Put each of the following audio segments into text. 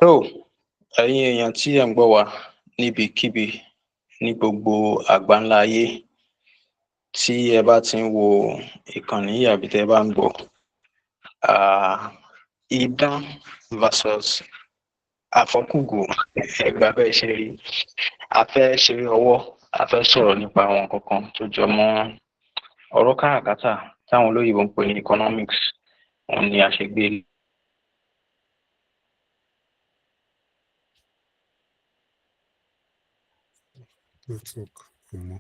Tó, ẹ̀yin èèyàn tí ẹ̀ ń gbọ́ wa níbikíbi ní gbogbo àgbáńlá ayé tí ẹ bá ti ń wo ìkànnì yìí àbí tẹ́ ẹ bá ń gbọ́, Idán versus Afọ́kùgò, ẹ gbà bẹ́ẹ̀ ṣe rí. A fẹ́ ṣeré ọwọ́, a fẹ́ sọ̀rọ̀ nípa àwọn nǹkan kan tó jọ mọ́ ọ̀rọ̀ káràkátà táwọn olóyìnbó ń pè ní economics. Òun ni a ṣe gbé Network kò mọ́.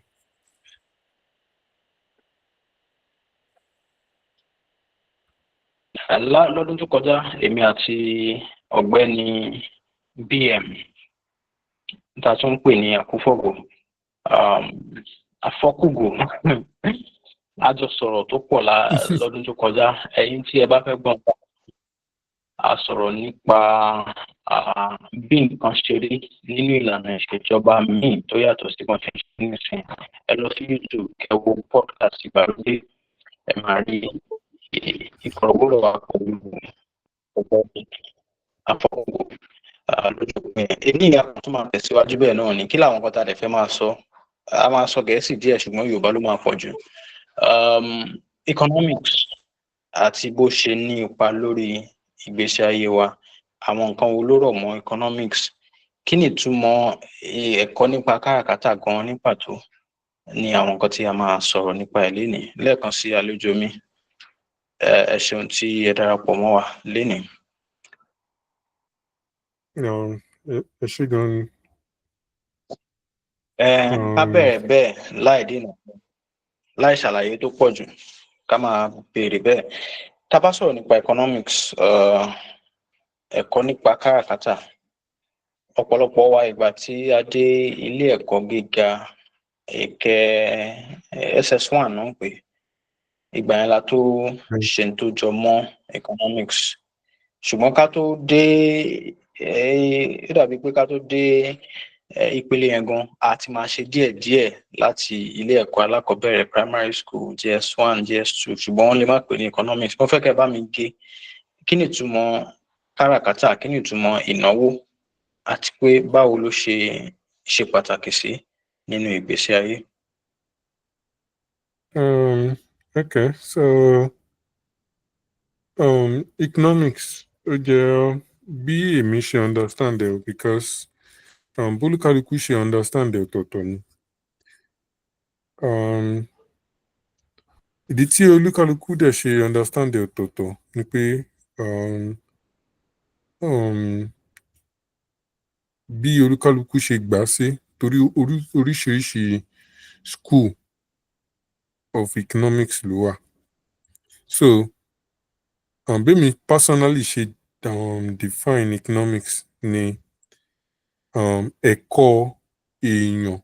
Lọ́dún tó kọjá, èmi àti ọ̀gbẹ́ni BM tá a tún ń pè ní Akúfọ̀gò, Afọ́kùgò, a jọ sọ̀rọ̀ tó pọ̀ lọ́dún tó kọjá. Ẹ̀yin tí ẹ bá fẹ́ gbọ́n, a sọ̀rọ̀ nípa bí nǹkan ṣe rí nínú ìlànà ìṣèjọba míì tó yàtọ̀ sí bọ́n ṣe ń ṣe nísìnyí. Ẹ lọ sí YouTube, kẹ́ wo podcast ìgbàlódé, ẹ máa rí ìfọ̀rọ̀wérọ̀ wa pẹ̀lú ọ̀gbẹ́ni Afọ́kùgò lójú òpin yẹn. Èní ìyá kan tún máa tẹ̀síwájú bẹ́ẹ̀ náà ni. Kí làwọn nǹkan tá a dẹ̀ fẹ́ máa sọ? A máa sọ Gẹ̀ẹ́sì díẹ̀, ṣùgbọ́n Yorùbá ló máa pọ̀ jù. Economics àti bó ṣe ní ipa lórí ìgbésí ayé wa, àwọn nǹkan wo ló rọ̀ mọ́ economics, kí ni ìtumọ̀ ẹ̀kọ́ nípa káràkátà gan-an ní pàtó ni àwọn nǹkan tí a máa sọ̀rọ̀ nípa ẹ̀ lénìí. Lẹ́ẹ̀kan sí, àlejò mi, ẹ ṣeun tí ẹ darapọ̀ mọ́ wa lénìí. Ẹ ṣé gan ni. Ká bẹ̀rẹ̀ bẹ́ẹ̀ láì dènà, láì ṣàlàyé tó pọ̀ jù, ká máa béèrè bẹ́ẹ̀. Tá a bá sọ̀rọ̀ nípa economics, ẹ̀kọ́ nípa káràkátà, ọ̀pọ̀lọpọ̀ wa, ìgbà tí a dé ilé ẹ̀kọ́ gíga ẹ̀kẹ́ SS1 náà ń pè é, ìgbà yẹn la tó ṣe n tó jọ mọ́ economics. Ṣùgbọ́n ká tó dé, ó dàbí pé ká tó dé ìpele yẹn gan, a ti máa ṣe díẹ̀díẹ̀ láti ilé ẹ̀kọ́ alákọ̀ọ́bẹ̀rẹ̀, primary school, JS1, JS2, ṣùgbọ́n wọ́n lè má pè ní economics. Mo fẹ́ kẹ́ ẹ bá mi gé: kí ni ìtumọ̀ káràkátà, kí ni ìtumọ̀ ìnáwó, àti pé báwo ló ṣe ṣe pàtàkì sí nínú ìgbésí ayé? Okay, so economics, ó jẹ́ bí èmi ṣe understand ẹ̀ o, because bólúkálukú ṣe understand ẹ̀ ọ̀tọ̀ọ̀tọ̀ ni. Ìdí tí olúkálukú dẹ̀ ṣe understand ẹ̀ ọ̀tọ̀ọ̀tọ̀ ni pé bí olúkálukú ṣe gbà á sí, torí oríṣiríṣi school of economics ló wà. So bí èmi personally ṣe define economics ni ẹ̀kọ́ èèyàn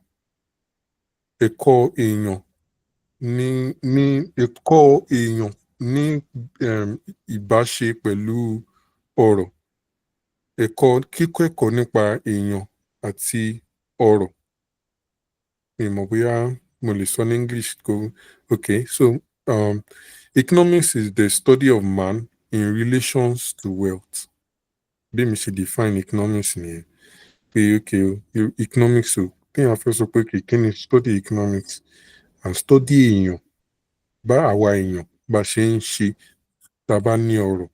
ní ẹ̀kọ́ èèyàn ní ìbáṣe pẹ̀lú ọrọ̀, ẹ̀kọ́ kíkọ́ ẹ̀kọ́ nípa èèyàn àti ọrọ̀. Mi ò mọ̀ bóyá mo lè sọ ní English kó. Okay, so economics is the study of man in relations to wealth. Bí èmi ṣe define economics nìyẹn, pé okay o, economics o, téèyàn fẹ́ sọ pé okay, kí ni study economics and study èèyàn, bá àwa èèyàn bá ṣe ń ṣe tá a bá ní ọrọ̀,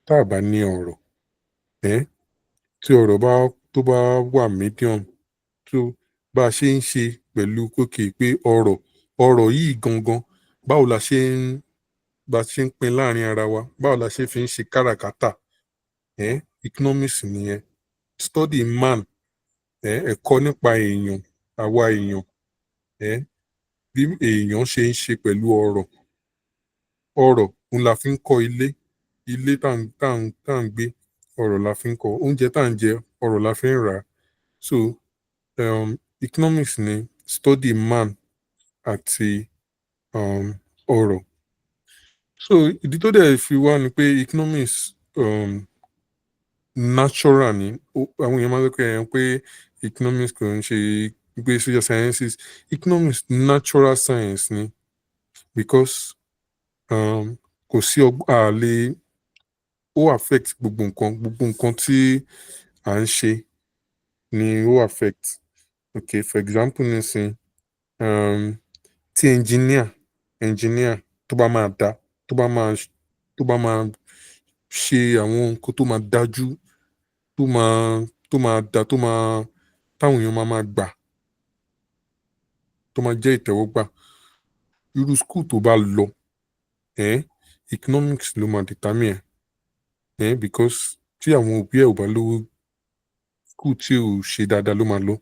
tá a bá ní ọrọ̀, tí ọrọ̀ bá tó bá wà medium tó, bá a ṣe ń ṣe pẹ̀lú, okay, pé ọrọ̀ yìí gangan, báwo la ṣe ń bá ṣe ń pín láàrin ara wa, báwo la ṣe fi ń ṣe káràkátà. Economics nìyẹn, study man, ẹ̀kọ́ nípa èèyàn, àwa èèyàn, bí èèyàn ṣe ń ṣe pẹ̀lú ọrọ̀. Ọrọ̀ òun la fi ń kọ́ ilé, ilé tá ń gbé, ọrọ̀ la fi ń kọ́. Oúnjẹ tá ń jẹ, ọrọ̀ la fi ń rà á. So economics ni study man àti ọrọ̀. So ìdí tó dẹ̀ fi wá ni pé economics natural ni. Àwọn èèyàn máa ń sọ pé ẹ pé economics kò ń ṣe pé social sciences. Economics natural science ni, because kò sí a lè ó affect gbogbo nǹkan tí à ń ṣe ni ó affect. Okay, for example nísìn, tí engineer tó bá máa ṣe àwọn nǹkan tó máa dájú, tó máa da, tó máa táwọn èèyàn máa máa gbà, tó máa jẹ́ ìtẹ́wọ́gbà, irú school tó bá lọ, economics ló máa determine ẹ̀, because tí àwọn òbí ẹ̀ ò bá lówó, school tí ò ṣe dáadáa ló máa lọ.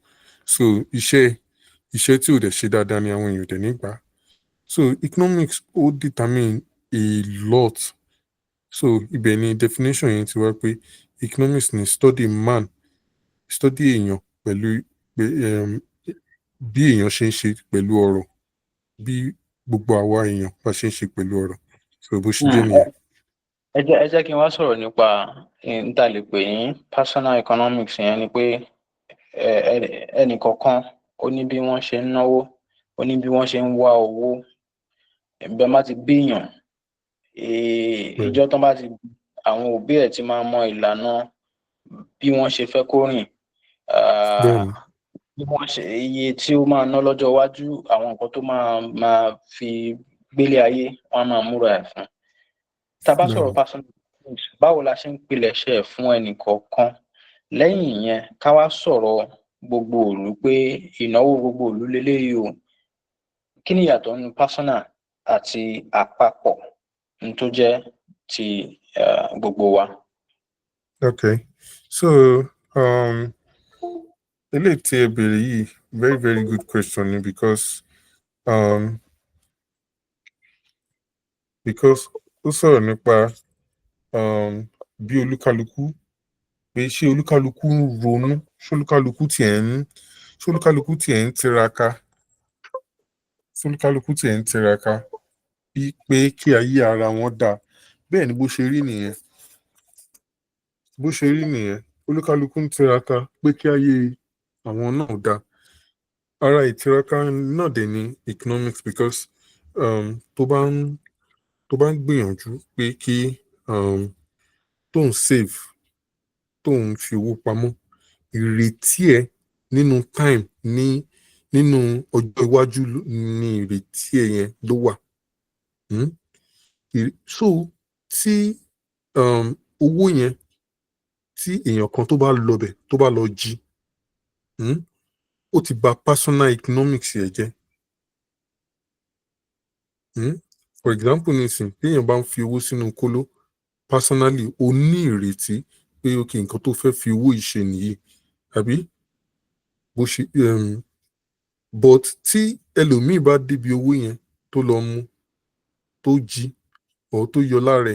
So iṣẹ́ tí ò dẹ̀ ṣe dáadáa ni àwọn èèyàn ò dẹ̀ ní gbà. So economics ó determine a lot. So ibẹ̀ ni definition yẹn ti wá pé economics ni study man, study èèyàn pẹ̀lú bí èèyàn ṣe ń ṣe pẹ̀lú ọrọ̀, bí gbogbo àwa èèyàn bá ṣe ń ṣe pẹ̀lú ọrọ̀. So bó ṣe jẹ́ nìyẹn. Ẹ jẹ́ kí n wá sọ̀rọ̀ nípa n tá lè pè ní personal economics. Yẹn ni pé ẹnì kọ̀ọ̀kan ó ní bí wọ́n ṣe ń náwó, ó ní bí wọ́n ṣe ń wá owó. Bẹ́ẹ̀ má ti bíyàn, ìjọ tán bá ti, àwọn òbí ẹ̀ ti máa mọ ìlànà bí wọ́n ṣe fẹ́ kó rìn, bí wọ́n ṣe, iye tí ó máa ná lọ́jọ́ iwájú, àwọn nǹkan tó máa máa fi gbélé ayé, wọ́n á máa múra ẹ̀ fún. Tá a bá sọ̀rọ̀ personal economics, báwo la ṣe ń pilẹ̀ṣẹ̀ ẹ̀ fún ẹnì kọ̀ọ̀kan? Lẹ́yìn ìyẹn, ká wá sọ̀rọ̀ gbogbo ìlú, pé ìnáwó gbogbo ìlú leléyìí o. Kí ni ìyàtọ̀ nínú personal àti àpapọ̀ n tó jẹ́ ti gbogbo wa? Okay, so eléyìí tí ẹ béèrè yìí, very very good question ni, because ó sọ̀rọ̀ nípa bí olúkálukú, pé ṣé olúkálukú ń ronú, ṣé olúkálukú tiẹ̀ ń tiraka bí pé kí ayé ara wọn dáa. Bẹ́ẹ̀ ni, bó ṣe rí nìyẹn, bó ṣe rí nìyẹn. Olúkálukú ń tiraka pé kí ayé àwọn náà dáa. Ara ìtiraka náà dẹ̀ ni economics, because tó bá ń gbìyànjú pé kí tó ń save, tó ń fi owó pamọ́, ìrètí ẹ nínú time ní nínú ọjọ́ iwájú ní ìrètí ẹ yẹn ló wà. So tí owó yẹn, tí èèyàn kan tó bá lọ bẹ̀, tó bá lọ jí, ó ti bà personal economics ẹ̀ jẹ́. For example nísìn, téèyàn bá ń fi owó sínú kóló, personally o ní ìrètí pé ok, nǹkan tó fẹ́ fi owó yìí ṣe nìyí, àbí bó ṣe but tí ẹlòmíì bá débi owó yẹn, tó lọ mú, tó jí or tó yọ lára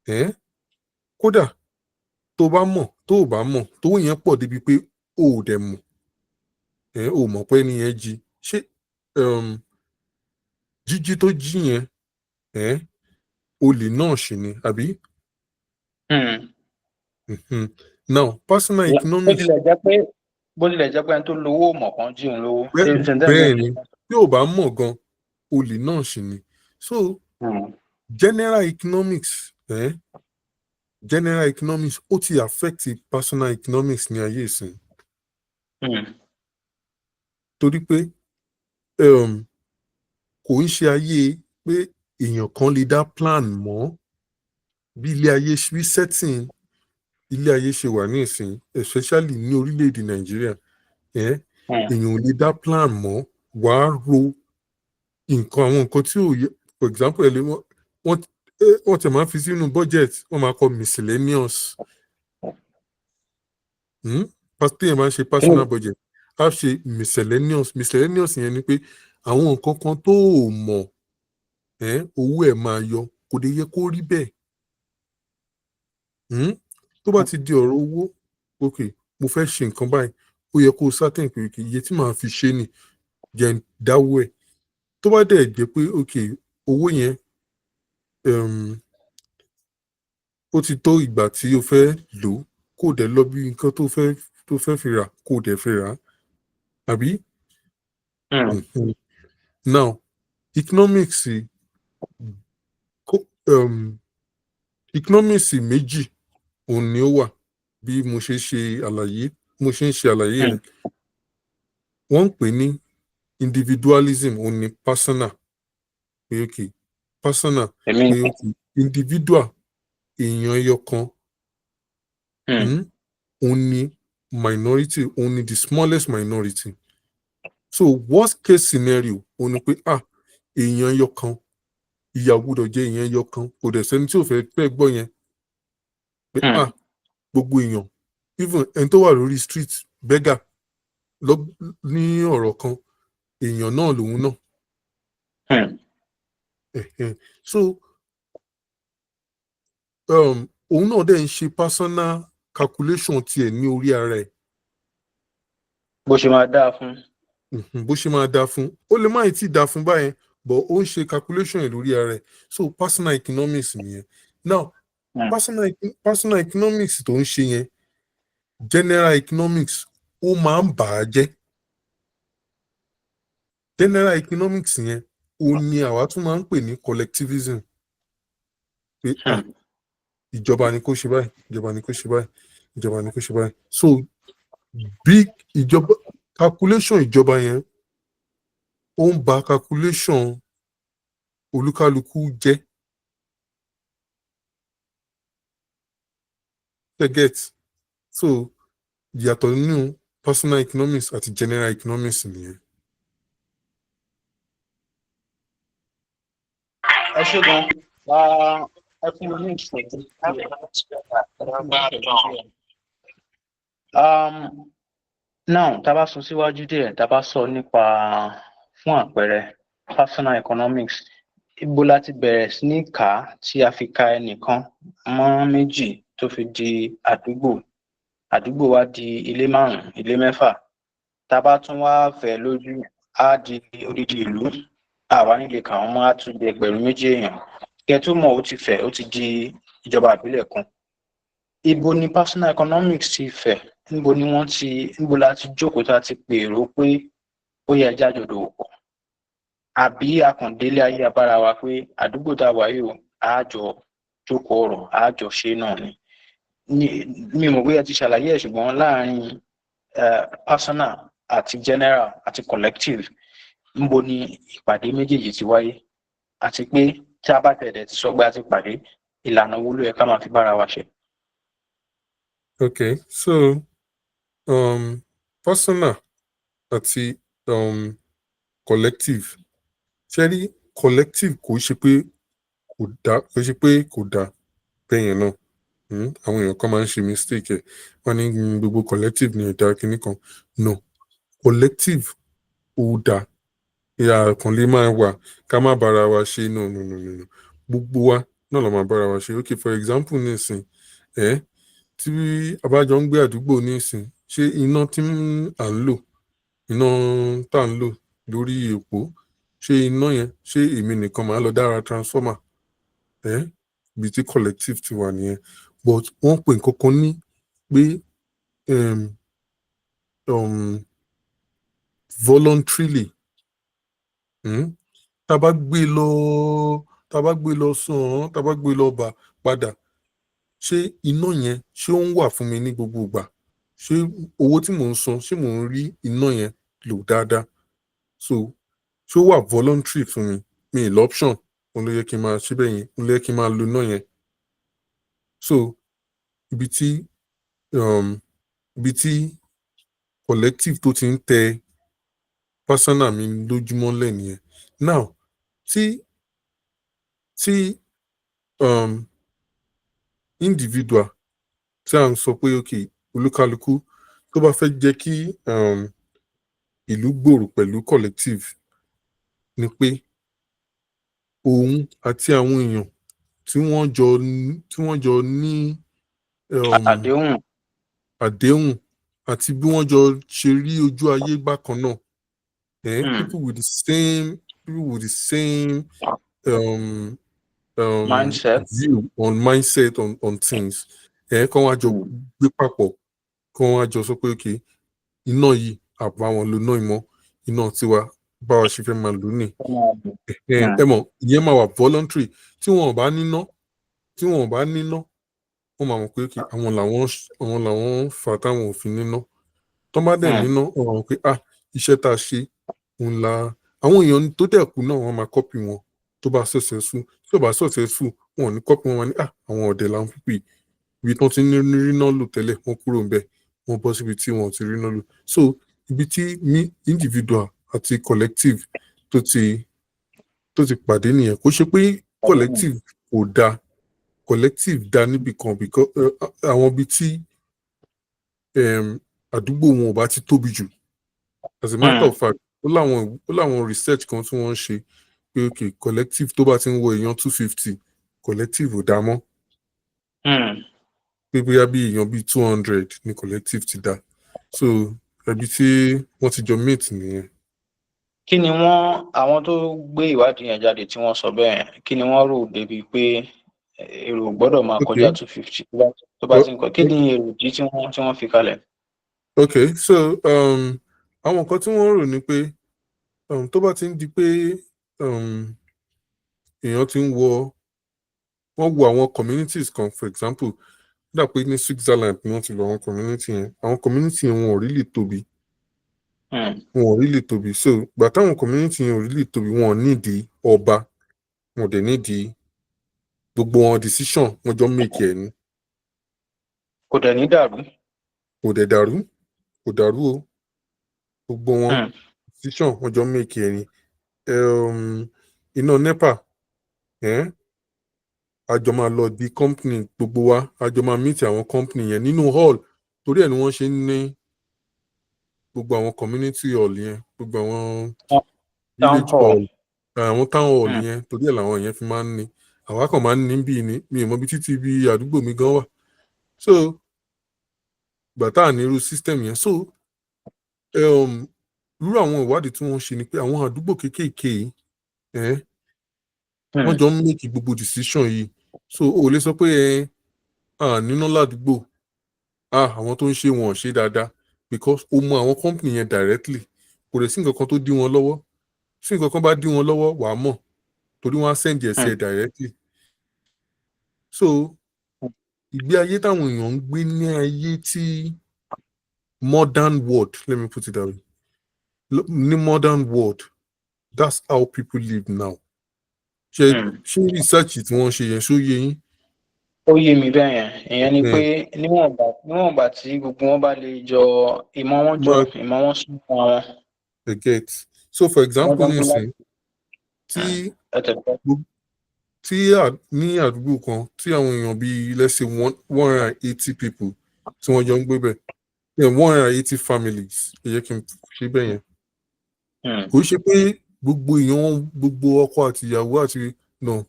ẹ̀, kódà tó bá mọ̀, tó ò bá mọ̀, tówó yẹn pọ̀ débi pé o ò dẹ̀ mọ̀, o ò mọ̀ pé ẹni yẹn jí, ṣé jíjí tó jí yẹn, olè náà ṣì ni, àbí? Now, personal Bó economics. tilẹ̀ jẹ́ pé bó tilẹ̀ jẹ́ pé ẹni tó lówó ò mọ̀ kán jí òun lówó. Ṣé ń tẹ́ Bẹ́ẹ̀ ni, tí ò bá mọ̀ gan, olè náà ṣì ni. So general economics ó ti affect personal economics ní ayé ìsìn, torí pé kò ń ṣe ayé pé èèyàn kan lè dá plan mọ́. Bí ilé ayé, bí setting ilé ayé ṣe wà ní ìsìn, especially ní orílẹ̀-èdè Nàìjíríà, èèyàn ò lè dá plan mọ́. Wàá ro nǹkan, àwọn nǹkan tí ò yẹ. For example, ẹ lè wọ́n ti máa ń fi sínú budget, wọ́n máa kọ miscellaneous. Téèyàn máa ń ṣe personal budget, á ṣe miscellaneous. Miscellaneous yẹn ni pé àwọn nǹkan kan tó ò mọ̀, owó ẹ̀ máa yọ. Kò dé yẹ kó rí bẹ́ẹ̀. Tó bá ti di ọ̀rọ̀ owó, ok, mo fẹ́ ṣe nǹkan báyìí, ó yẹ kó o certain pé okay, iye tí màá fi ṣe ni, jẹ́ n dáwó ẹ̀. Tó bá dẹ̀ jẹ́ pé ok, owó yẹn ó ti tó ìgbà tí o fẹ́ lò ó, kó o dẹ̀ lọ bí nǹkan tó fẹ́ fi rà, kó o dẹ̀ fi rà á, àbí? Now, economics méjì òun ni ó wà. Bí mo ṣe ṣe àlàyé, mo ṣe ń ṣe àlàyé rẹ̀, wọ́n ń pè ní individualism. Òun ni personal, pé okay, personal, Èmi pé okay, individual, èèyàn ẹyọ kan, òun ni minority, òun ni the smallest minority. So worst case scenario, òun ni pé, ah, èèyàn ẹyọ kan, ìyà ò gbọ́dọ̀ jẹ èèyàn ẹyọ kan. Kò dẹ̀ sẹ́ni tí ò fẹ́ fẹ́ gbọ́ yẹn pé ah, gbogbo èèyàn, even ẹni tó wà lórí street, beggar lọ, ní ọ̀rọ̀ kan, èèyàn náà lòun náà. Ẹ̀hẹ̀n. So òun náà dẹ̀ ń ṣe personal calculation tiẹ̀ ní orí ara ẹ̀. Bó ṣe máa dáa fún. Bó ṣe máa dáa fún. Ó lè má ì tí ì dáa fún báyẹn, but ó ń ṣe calculation ẹ̀ lórí ara ẹ̀. So personal economics nìyẹn. Now, personal economics tó ń ṣe yẹn, general economics ó máa ń bà á jẹ́. General economics yẹn, ó ní àwa tún máa ń pè ní collectivism, pé ah, ìjọba ni kó ṣe báyìí, ìjọba ni kó ṣe báyìí, ìjọba ni kó ṣe báyìí. So big ìjọba, calculation ìjọba yẹn, ó ń ba calculation olúkálukú jẹ́. Ṣé ẹ get? So ìyàtọ̀ nínú personal economics àti general economics nìyẹn. Ẹ ṣé gan. Ah, ẹ fún mi ní ìṣẹ́jú díẹ̀. Ẹ fún mi ní ìṣẹ́jú díẹ̀. Now, tá a bá sún síwájú díẹ̀, tá a bá sọ nípa, fún àpẹẹrẹ, personal economics, ibo la ti bẹ̀rẹ̀ sí ní kà á tí a fi ka ẹnìkan mọ́ méjì, tó fi di àdúgbò, àdúgbò wa di ilé márùn-ún, ilé mẹ́fà? Tá a bá tún wá fẹ̀ lójú, á di odidi ìlú, àwa nílé kà wọ́n mọ́, á tún di 2,000 èèyàn. Kẹ́ tó mọ̀, ó ti fẹ̀, ó ti di ìjọba ìbílẹ̀ kan. Ibo ni personal economics ti fẹ̀? Níbo ni wọ́n ti, níbo la ti jókòó tá a ti pèrò pé ó yẹ ẹja jọ dòwò pọ̀, àbí akàndélé ayé abára wa pé àdúgbò tá a wà yìí o, á jọ jókòó ọ̀rọ̀, á jọ ṣe náà ni? Mi mọ̀ bóyá ti ṣàlàyé ẹ̀, ṣùgbọ́n láàrin personal àti general àti collective, níbo ni ìpàdé méjèèjì ti wáyé? Àti pé tí a bá tẹ̀lé ti sọ pé a ti pàdé, ìlànà wo ló yẹ ká máa fi bára wa ṣe? Okay, so personal àti collective, ṣé rí, collective kò ṣe pé kò dá, kò ṣe pé kò dá bẹ́yẹn náà. Àwọn èèyàn kan máa ń ṣe mistake ẹ̀, wọ́n ní gbogbo collective ní ẹ̀dá kínní kan. No, collective ó dá, ìyá kan lè máa wà ká má bára wa ṣe. No, no, no, no, no, gbogbo wa náà la máa bára wa ṣe. Okay, for example, nísìn ẹ, tí a bá jọ ń gbé àdúgbò nísìn, ṣé iná tí à ń lò, iná tá à ń lò lórí òpó, ṣé iná yẹn, ṣé èmi nìkan máa lọ dára transformer ẹ? Ibi tí collective ti wà nìyẹn. But wọ́n pè nǹkan kan ní pé voluntarily, Tá a bá gbé lọ, tá a bá gbé lọ sàn án, tá a bá gbé lọ bà padà, ṣé iná yẹn, ṣé ó ń wà fún mi ní gbogbo ìgbà? Ṣé owó tí mò ń san, ṣé mò ń rí iná yẹn lò dáadáa? So ṣé ó wà voluntary fún mi? Mi ì l'option, òun ló yẹ kí n máa ṣe bẹ́ẹ̀ yẹn, òun ló yẹ kí n máa lo iná yẹn. So ibi tí collective tó ti ń tẹ personal mi lójúmọ́lẹ̀ nìyẹn. Now, tí individual tí à ń sọ pé okay, olúkálukú tó bá fẹ́ jẹ́ kí ìlú gbòòrò pẹ̀lú collective, ni pé òun àti àwọn èèyàn tí wọ́n jọ ní àdéhùn. Àdéhùn àti bí wọ́n jọ ṣe rí ojú ayé bákan náà, people with the same mindset, view on mindset on things, kán wá jọ gbé papọ̀, kán wá jọ sọ pé okay, iná yìí, àbá wọn lo iná ìmọ̀, iná tiwa, báwa ṣe fẹ́ máa lò ní. Ẹ mọ̀, ìyẹn máa wà voluntary. Tí wọn ò bá níná, tí wọn ò bá níná, Wọ́n máa mọ̀ pé okay, àwọn làwọn fà á táwọn ò fi níná. Tó bá dẹ̀ níná, wọ́n máa mọ̀ pé, ah, iṣẹ́ tá a ṣe òun la àwọn èèyàn tó dẹ̀ kú náà, wọ́n máa copy wọn tó bá successful. Tí ò bá successful, wọn ò ní copy wọn. Wọn ní, ah, àwọn ọ̀dẹ̀ làwọn people yìí. Ibi tí wọ́n ti ń ríná lò tẹ́lẹ̀, wọ́n kúrò ńbẹ̀, wọ́n bọ́ síbi tí wọ́n ti ríná lò. So ibi tí mi individual àti collective tó ti pàdé nìyẹn. Kò ṣe pé collective kò dáa. Collective dáa níbì kan, because àwọn ibi tí àdúgbò wọn ò bá ti tóbi jù. As a matter of fact, ó láwọn research kan tí wọ́n ń ṣe pé okay, collective tó bá ti ń wọ èèyàn 250, collective ò dáa mọ́. Pé bóyá bí èèyàn bíi 200 ní collective ti dá. So ibi tí wọ́n ti jọ meet nìyẹn. Kí ni wọ́n, àwọn tó gbé ìwádìí yẹn jáde tí wọ́n sọ bẹ́ẹ̀, kí ni wọ́n rò débi pé èrò gbọ́dọ̀ máa kọjá 250 tó bá ti ń kọ? Kí ni èròdí tí wọ́n fi kalẹ̀? Okay, so àwọn nǹkan tí wọ́n rò ni pé tó bá ti ń di pé èèyàn ti ń wọ, wọ́n wo àwọn communities kan, for example, dà pé ní Switzerland ni wọ́n ti lọ àwọn community yẹn. Àwọn community yẹn, wọn ò really tóbi. Wọn ò really tóbi. So gbà táwọn community yẹn ò really tóbi, wọn ò nídìí ọba, wọn ò dẹ̀ nídìí gbogbo wọn. Decision, wọn jọ make ẹ̀ ni. Kò dẹ̀ ní dàrú. Kò dẹ̀ dàrú, kò dàrú o. Gbogbo wọn, decision, wọn jọ make ẹ̀ ni. Iná NEPA, a jọ máa lọ di company, gbogbo wa a jọ máa meet àwọn company yẹn nínú hall. Torí ẹ̀ ni wọ́n ṣe ń ní gbogbo àwọn community hall yẹn, gbogbo àwọn town village hall. Hall, àwọn town hall yẹn. Torí ẹ̀ làwọn yẹn fi máa ń ní. Àwa kàn máa ń ní bíi ní mi ò mọ ibi títí bí àdúgbò mi gan wà. So gbà tá à ní irú system yẹn, so irú àwọn ìwádìí tí wọ́n ṣe ni pé àwọn àdúgbò kéékèèké yìí, wọ́n jọ ń make gbogbo decision yìí. So o ò lè sọ pé ẹ à níná ládùúgbò, ah, àwọn tó ń ṣe, wọn ò ṣe dáadáa, because o mọ àwọn company yẹn directly. Kò lè sí nǹkan kan tó dí wọn lọ́wọ́. Tí nǹkan kan bá dí wọn lọ́wọ́, wàá mọ̀, torí wọ́n á send ẹ̀ sí ẹ directly. So ìgbé ayé táwọn èèyàn ń gbé ní ayé tí modern world, let me put it that way, ní modern world, that's how people live now. Ṣe ṣé research tí wọ́n ṣe yẹn, ṣó yé yín? Ó yé mi bẹ́ẹ̀ yẹn. Ìyẹn ni pé níwọ̀nba tí gbogbo wọn bá lè jọ ìmọ̀ wọn jọ ìmọ̀ wọn sún fún wọn. I get. So for example, Wọ́n jọ ń gbé nísìn tí ẹ tẹ̀lé. tí ní àdúgbò kan tí àwọn èèyàn bíi, let's say, 180 people tí wọ́n jọ ń gbé bẹ̀, 180 families, ẹ jẹ́ kí n ṣe bẹ́ẹ̀ yẹn. Kò ṣe pé gbogbo èèyàn wọn, gbogbo ọkọ àti ìyàwó àti no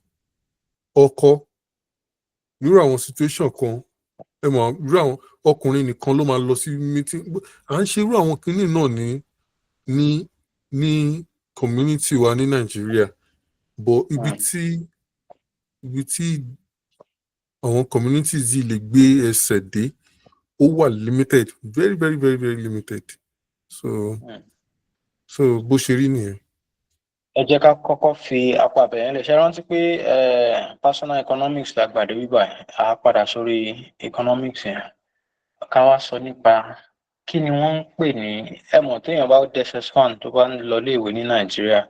ọkọ, nírú àwọn situation kan, ẹ mọ̀, irú àwọn ọkùnrin nìkan ló máa lọ sí meeting. À ń ṣe irú àwọn kinní náà ní community wa ní Nàìjíríà, but ibi tí àwọn communities yìí lè gbé ẹsẹ̀ dé, ó wà limited, very very very very limited. So so bó ṣe rí nìyẹn. Ẹ jẹ́ ká kọ́kọ́ fi apá abẹ̀yẹn lẹ̀. Ṣe rántí pé personal economics la gbàdé wíwà, á padà sórí economics yẹn, ká wá sọ nípa kí ni wọ́n ń pè ní, ẹ mọ̀, téèyàn bá dé SS1, tó bá ń lọ iléèwé ní Nàìjíríà,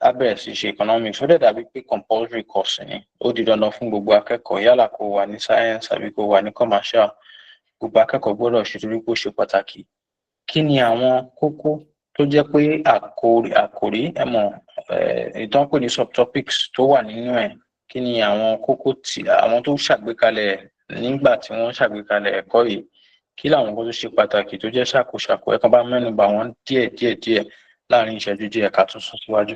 á bẹ̀rẹ̀ sí ṣe economics. Ó dẹ̀ dàbí pé compulsory course ni, ó di dandan fún gbogbo akẹ́kọ̀ọ́, yálà kó wà ní science àbí kó wà ní commercial, gbogbo akẹ́kọ̀ọ́ gbọ́dọ̀ ṣe torí pé ó ṣe pàtàkì. Kí ni àwọn kókó tó jẹ́ pé àkòrí, ẹ mọ̀, ìtàn pè ní subtopics tó wà nínú ẹ̀? Kí ni àwọn kókó tí àwọn tó ṣàgbékalẹ̀, nígbà tí wọ́n ṣàgbékalẹ̀ ẹ̀kọ́ yìí, kí làwọn nǹkan tó ṣe pàtàkì tó jẹ́ ṣàkóṣàkó? Ẹ kàn bá mẹ́nu bà wọ́n díẹ̀ díẹ̀ díẹ̀ láàrin ìṣẹ́jú díẹ̀, ká tún sún síwájú.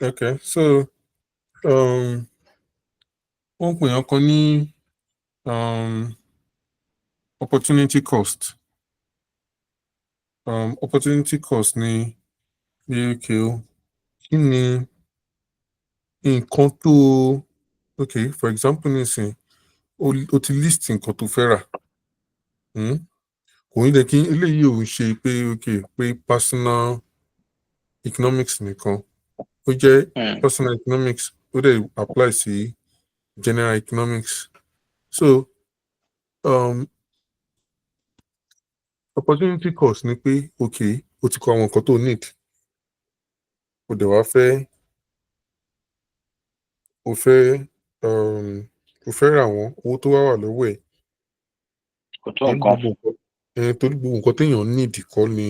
Okay, so wọ́n pè yàn kan ní opportunity cost. Opportunity cost ni bí, okay o, kí ni nǹkan tó, okay, for example nísìnyí, o ti list nǹkan tó fẹ́ rà. Kò ní jẹ́ kí eléyìí ò ń ṣe pé okay, pé personal economics nìkan. Ó jẹ́ personal economics, ó dẹ̀ apply sí general economics. So opportunity cost ni pé, okay, o ti kọ àwọn nǹkan tó need, o dẹ̀ wá fẹ́ o fẹ́ rà wọ́n, owó tó wá wà lọ́wọ́ ẹ̀ Kò tó torí nǹkan. Gbogbo nǹkan torí gbogbo nǹkan téèyàn need kọ́ ni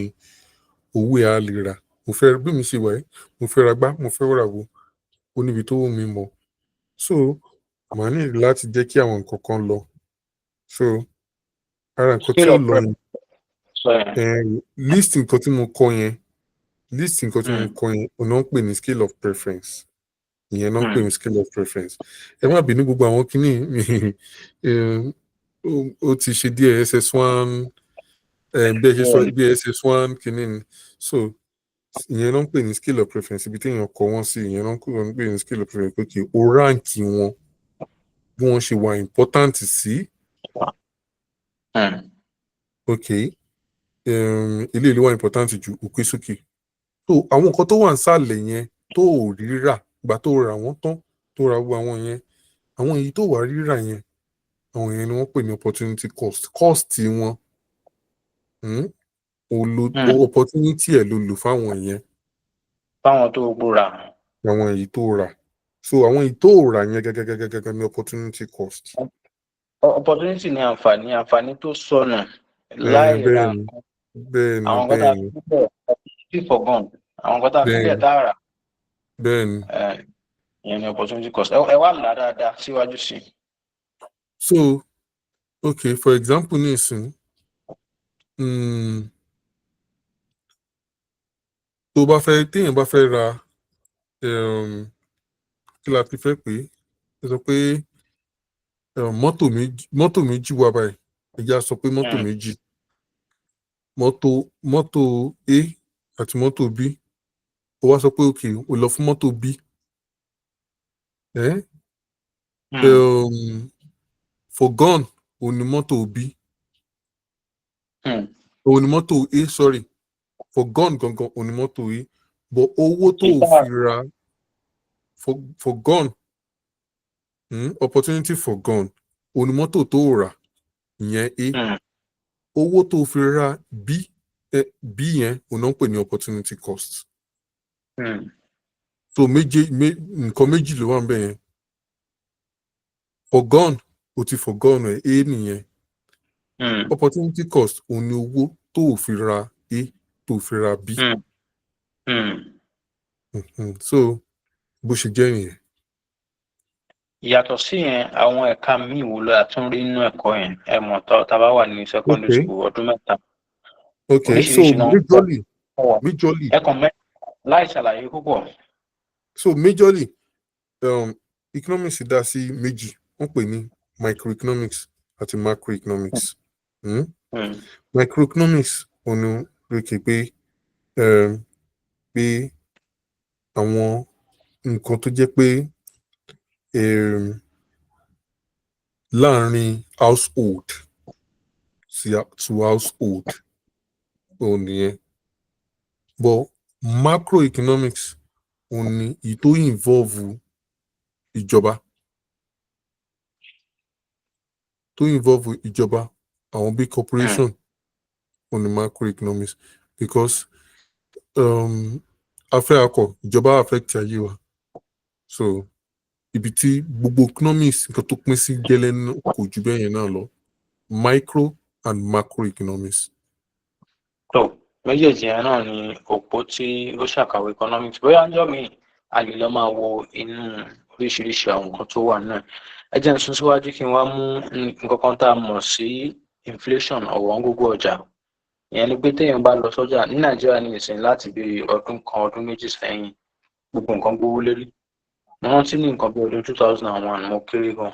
owó ẹ̀ á lè rà. Mo fẹ́, bí mi ṣe wà yìí, mo fẹ́ ra gbá, mo fẹ́ rà wo, ó níbi tó wù mí mọ́. So màá ní láti jẹ́ kí àwọn nǹkan kan lọ. So ara nǹkan tí Scale ó of lọ yẹn, sọ yẹn. List nǹkan tí mo kọ yẹn, list nǹkan tí mo kọ yẹn, òun náà ń pè ní scale of preference. Ìyẹn náà ń pè ní scale of preference. Ẹ má bínú, gbogbo àwọn kinní ó ti ṣe díẹ̀, SS1, bí ẹ ṣe sọ, bí SS1 kinní ni. So ìyẹn náà ń pè ní scale of preference, ibi téèyàn kọ wọ́n sí. Ìyẹn náà ń pè ní scale of preference, pé kí o rank wọn bí wọ́n ṣe wà important sí. Ok, eléyìí ló wà important jù, ó pé sókè. So àwọn nǹkan tó wà nísàlẹ̀ yẹn tó ò rí rà, ìgbà tó rà wọ́n tán, tó ra gbogbo àwọn yẹn, àwọn èyí tó wà rírà yẹn, àwọn yẹn ni wọ́n pè ní opportunity cost. Cost wọn, o lo opportunity ẹ̀ ló lò fáwọn yẹn. Fáwọn tó gbóra. Àwọn èyí tó rà. So àwọn èyí tó rà yẹn gẹ́gẹ́gẹ́gẹ́gẹ́ ní opportunity cost. Opportunity ní àǹfààní, àǹfààní tó sọnù láì ra Bẹ́ẹ̀ni. nǹkan. Bẹ́ẹ̀ni. Àwọn nǹkan tá a Bẹ́ẹ̀ni. fi sílẹ̀, opportunity forgone, àwọn nǹkan tá a fi sílẹ̀ tá a rà, Bẹ́ẹ̀ni. Ìyẹn ní opportunity cost. Ẹ wá là dáadáa síwájú sí i. So okay, for example, nísìn, tó bá fẹ́, téèyàn bá fẹ́ ra, kí la ti fẹ́ pè é, ẹ sọ pé mọ́tò méjì, mọ́tò méjì wà báyìí. Ẹ jẹ́ á sọ pé mọ́tò méjì, mọ́tò A àti mọ́tò B. Ó wá sọ pé okay, ó lọ fún mọ́tò B. Forgone òun ni mọ́tò B. Òun ni mọ́tò A, sorry, forgone gangan òun ni mọ́tò A, but owó tó o fi ra forgone, opportunity forgone òun ni mọ́tò tó o rà ìyẹn A. Owó tó o fi ra B, B yẹn, òun náà ń pè ní opportunity cost. So méje nǹkan méjì ló wà níbẹ̀ yẹn. Forgone, o ti forgone ẹ̀, A nìyẹn. Opportunity cost òun ni owó tó o fi ra A, tó o fi ra B. So bó ṣe jẹ́ nìyẹn. Yàtọ̀ sí yẹn, àwọn ẹ̀ka míì wo la tún rí nínú ẹ̀kọ́ yẹn? Ẹ mọ̀, tá a bá wà ní secondary school, ọdún 3. Okay, so Oríṣiríṣi náà majorly wà. majorly Ẹ kàn mẹ́ láì ṣàlàyé púpọ̀. So majorly, economics dá sí méjì, wọ́n pè ní microeconomics àti macroeconomics. Microeconomics òun ni lókè pé pé àwọn nǹkan tó jẹ́ pé láàrin household sí to household òun nìyẹn. But macroeconomics òun ni èyí tó involve ìjọba, tó involve ìjọba, àwọn big corporation, òun ni macroeconomics, because afẹ́ akọ ìjọba affect ayé wa. So ibi tí gbogbo economics, nǹkan tó pín sí gẹ́lẹ́ náà kò ju bẹ́ẹ̀ yẹn náà lọ, micro and macroeconomics. Tó méjèèjì yẹn náà ni òpó tí ó ṣàkàwé economics. Bóyá ńjọ́ míì a lè lọ máa wo inú oríṣiríṣi àwọn nǹkan tó wà náà. Ẹ jẹ́ n sún síwájú kí n wá mú nǹkan kan tá a mọ̀ sí inflation, ọ̀wọ́n gógó ọjà. Ìyẹn ni pé téèyàn bá lọ sọ́jà ní Nàìjíríà ní ìsìn, láti bí ọdún 1, ọdún 2 sẹ́yìn, gbogbo nǹkan gbówó lérí. Mo rántí ní nǹkan bí ọdún 2001, mo kéré gan,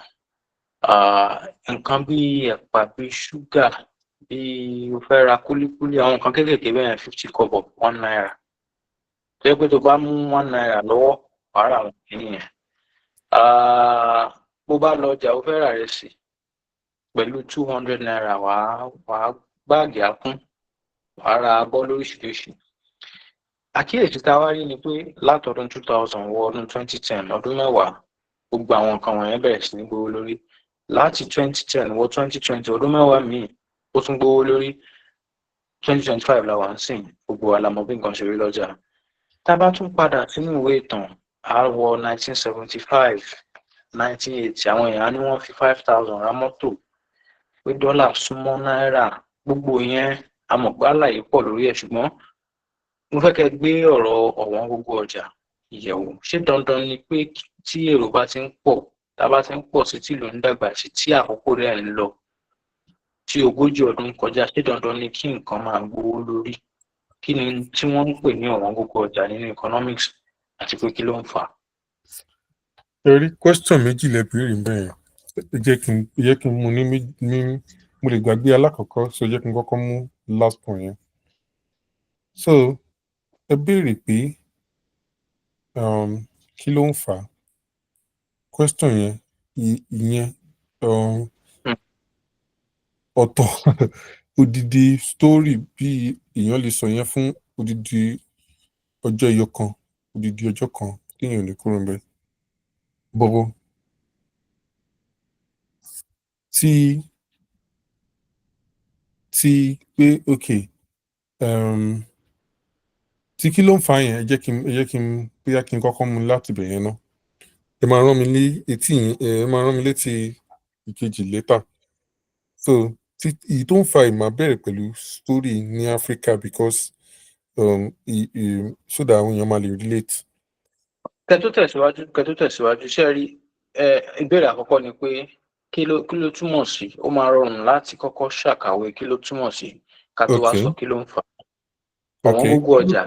nǹkan bí ẹ̀pà, bí ṣúgà, bí o fẹ́ ra kúlíkúlí, àwọn nǹkan kéékèèké bẹ́ẹ̀, 50 kobo, ₦1, tó yẹ pé tó bá mú ₦1 lọ́wọ́, wàá rà wọ́n kìíní yẹn. Bó bá lọ ọjà, ó fẹ́ rà ìrẹsì, pẹ̀lú ₦200, wàá báàgì á kún, wàá ra abọ́ lóríṣiríṣi. Àkíyèsí tá a wá rí ni pé látọdún 2000 wọ ọdún 2010, ọdún 10, gbogbo àwọn nǹkan wọ̀nyẹn bẹ̀rẹ̀ sí ní gbówó lórí. Láti 2010 wọ 2020, ọdún 10 míì, ó tún gbówó lórí. 2025 la wà nísìn, gbogbo wa la mọ̀ bí nǹkan ṣe rí lọ́jà. Tá a bá tún padà sínú ìwé ìtàn, á wọ 1975, 1980, àwọn èèyàn á ní wọ́n fi 5,000 ra mọ́tò, pé dọ́là súnmọ́ náírà. Gbogbo yẹn, a mọ̀ pé àlàyé pọ̀ lórí ẹ̀, ṣùgbọ́n mo fẹ́ kẹ́ gbé ọ̀rọ̀ ọ̀wọ́n gógó ọjà yẹ̀wò. Ṣé dandan ni pé tí èrò bá ti ń pọ̀, tá a bá ti ń pọ̀ sí, tí ìlú ń dàgbà sí, tí àkókò rẹ̀ ń lọ, tí 40 ọdún kọjá, ṣé dandan ni kí nǹkan máa gbówó lórí? Kí ni tí wọ́n ń pè ní ọ̀wọ́n gógó ọjà nínú economics, àti pé kí ló ń fà á? Ẹ rí, question méjì lẹ béèrè ńbẹ̀ yẹn. Ẹ jẹ́ kí n mú ní, mo lè gbàgbé alákọ̀ọ́kọ́, so ẹ jẹ́ kí n kọ́kọ́ mú last one yẹn. So ẹ béèrè pé kí ló ń fà á? Question yẹn, ìyẹn ọ̀tọ̀, odidi story bí èèyàn lè sọ yẹn fún odidi ọjọ́ ẹyọ kan, odidi ọjọ́ kan téèyàn ò ní kúrò ńbẹ̀. But tí pé okay, tí kí ló ń fà á yẹn, ẹ jẹ́ kí n bóyá kí n kọ́kọ́ mú láti ibẹ̀ yẹn ná. Ẹ máa rán mi ní etí yẹn, ẹ máa rán mi létí ìkejì later. So tí èyí tó ń fa yìí, màá bẹ̀rẹ̀ pẹ̀lú story ní Africa because so that àwọn èèyàn máa lè relate. Kẹ́ tó tẹ̀síwájú, ṣé ẹ rí ẹ, ìbéèrè àkọ́kọ́ ni pé kí ló túmọ̀ sí? Ó máa rọrùn láti kọ́kọ́ ṣàkàwé kí ló túmọ̀ sí ká tó wá sọ kí ló ń fà á. Ọ̀wọ́n gógó ọjà,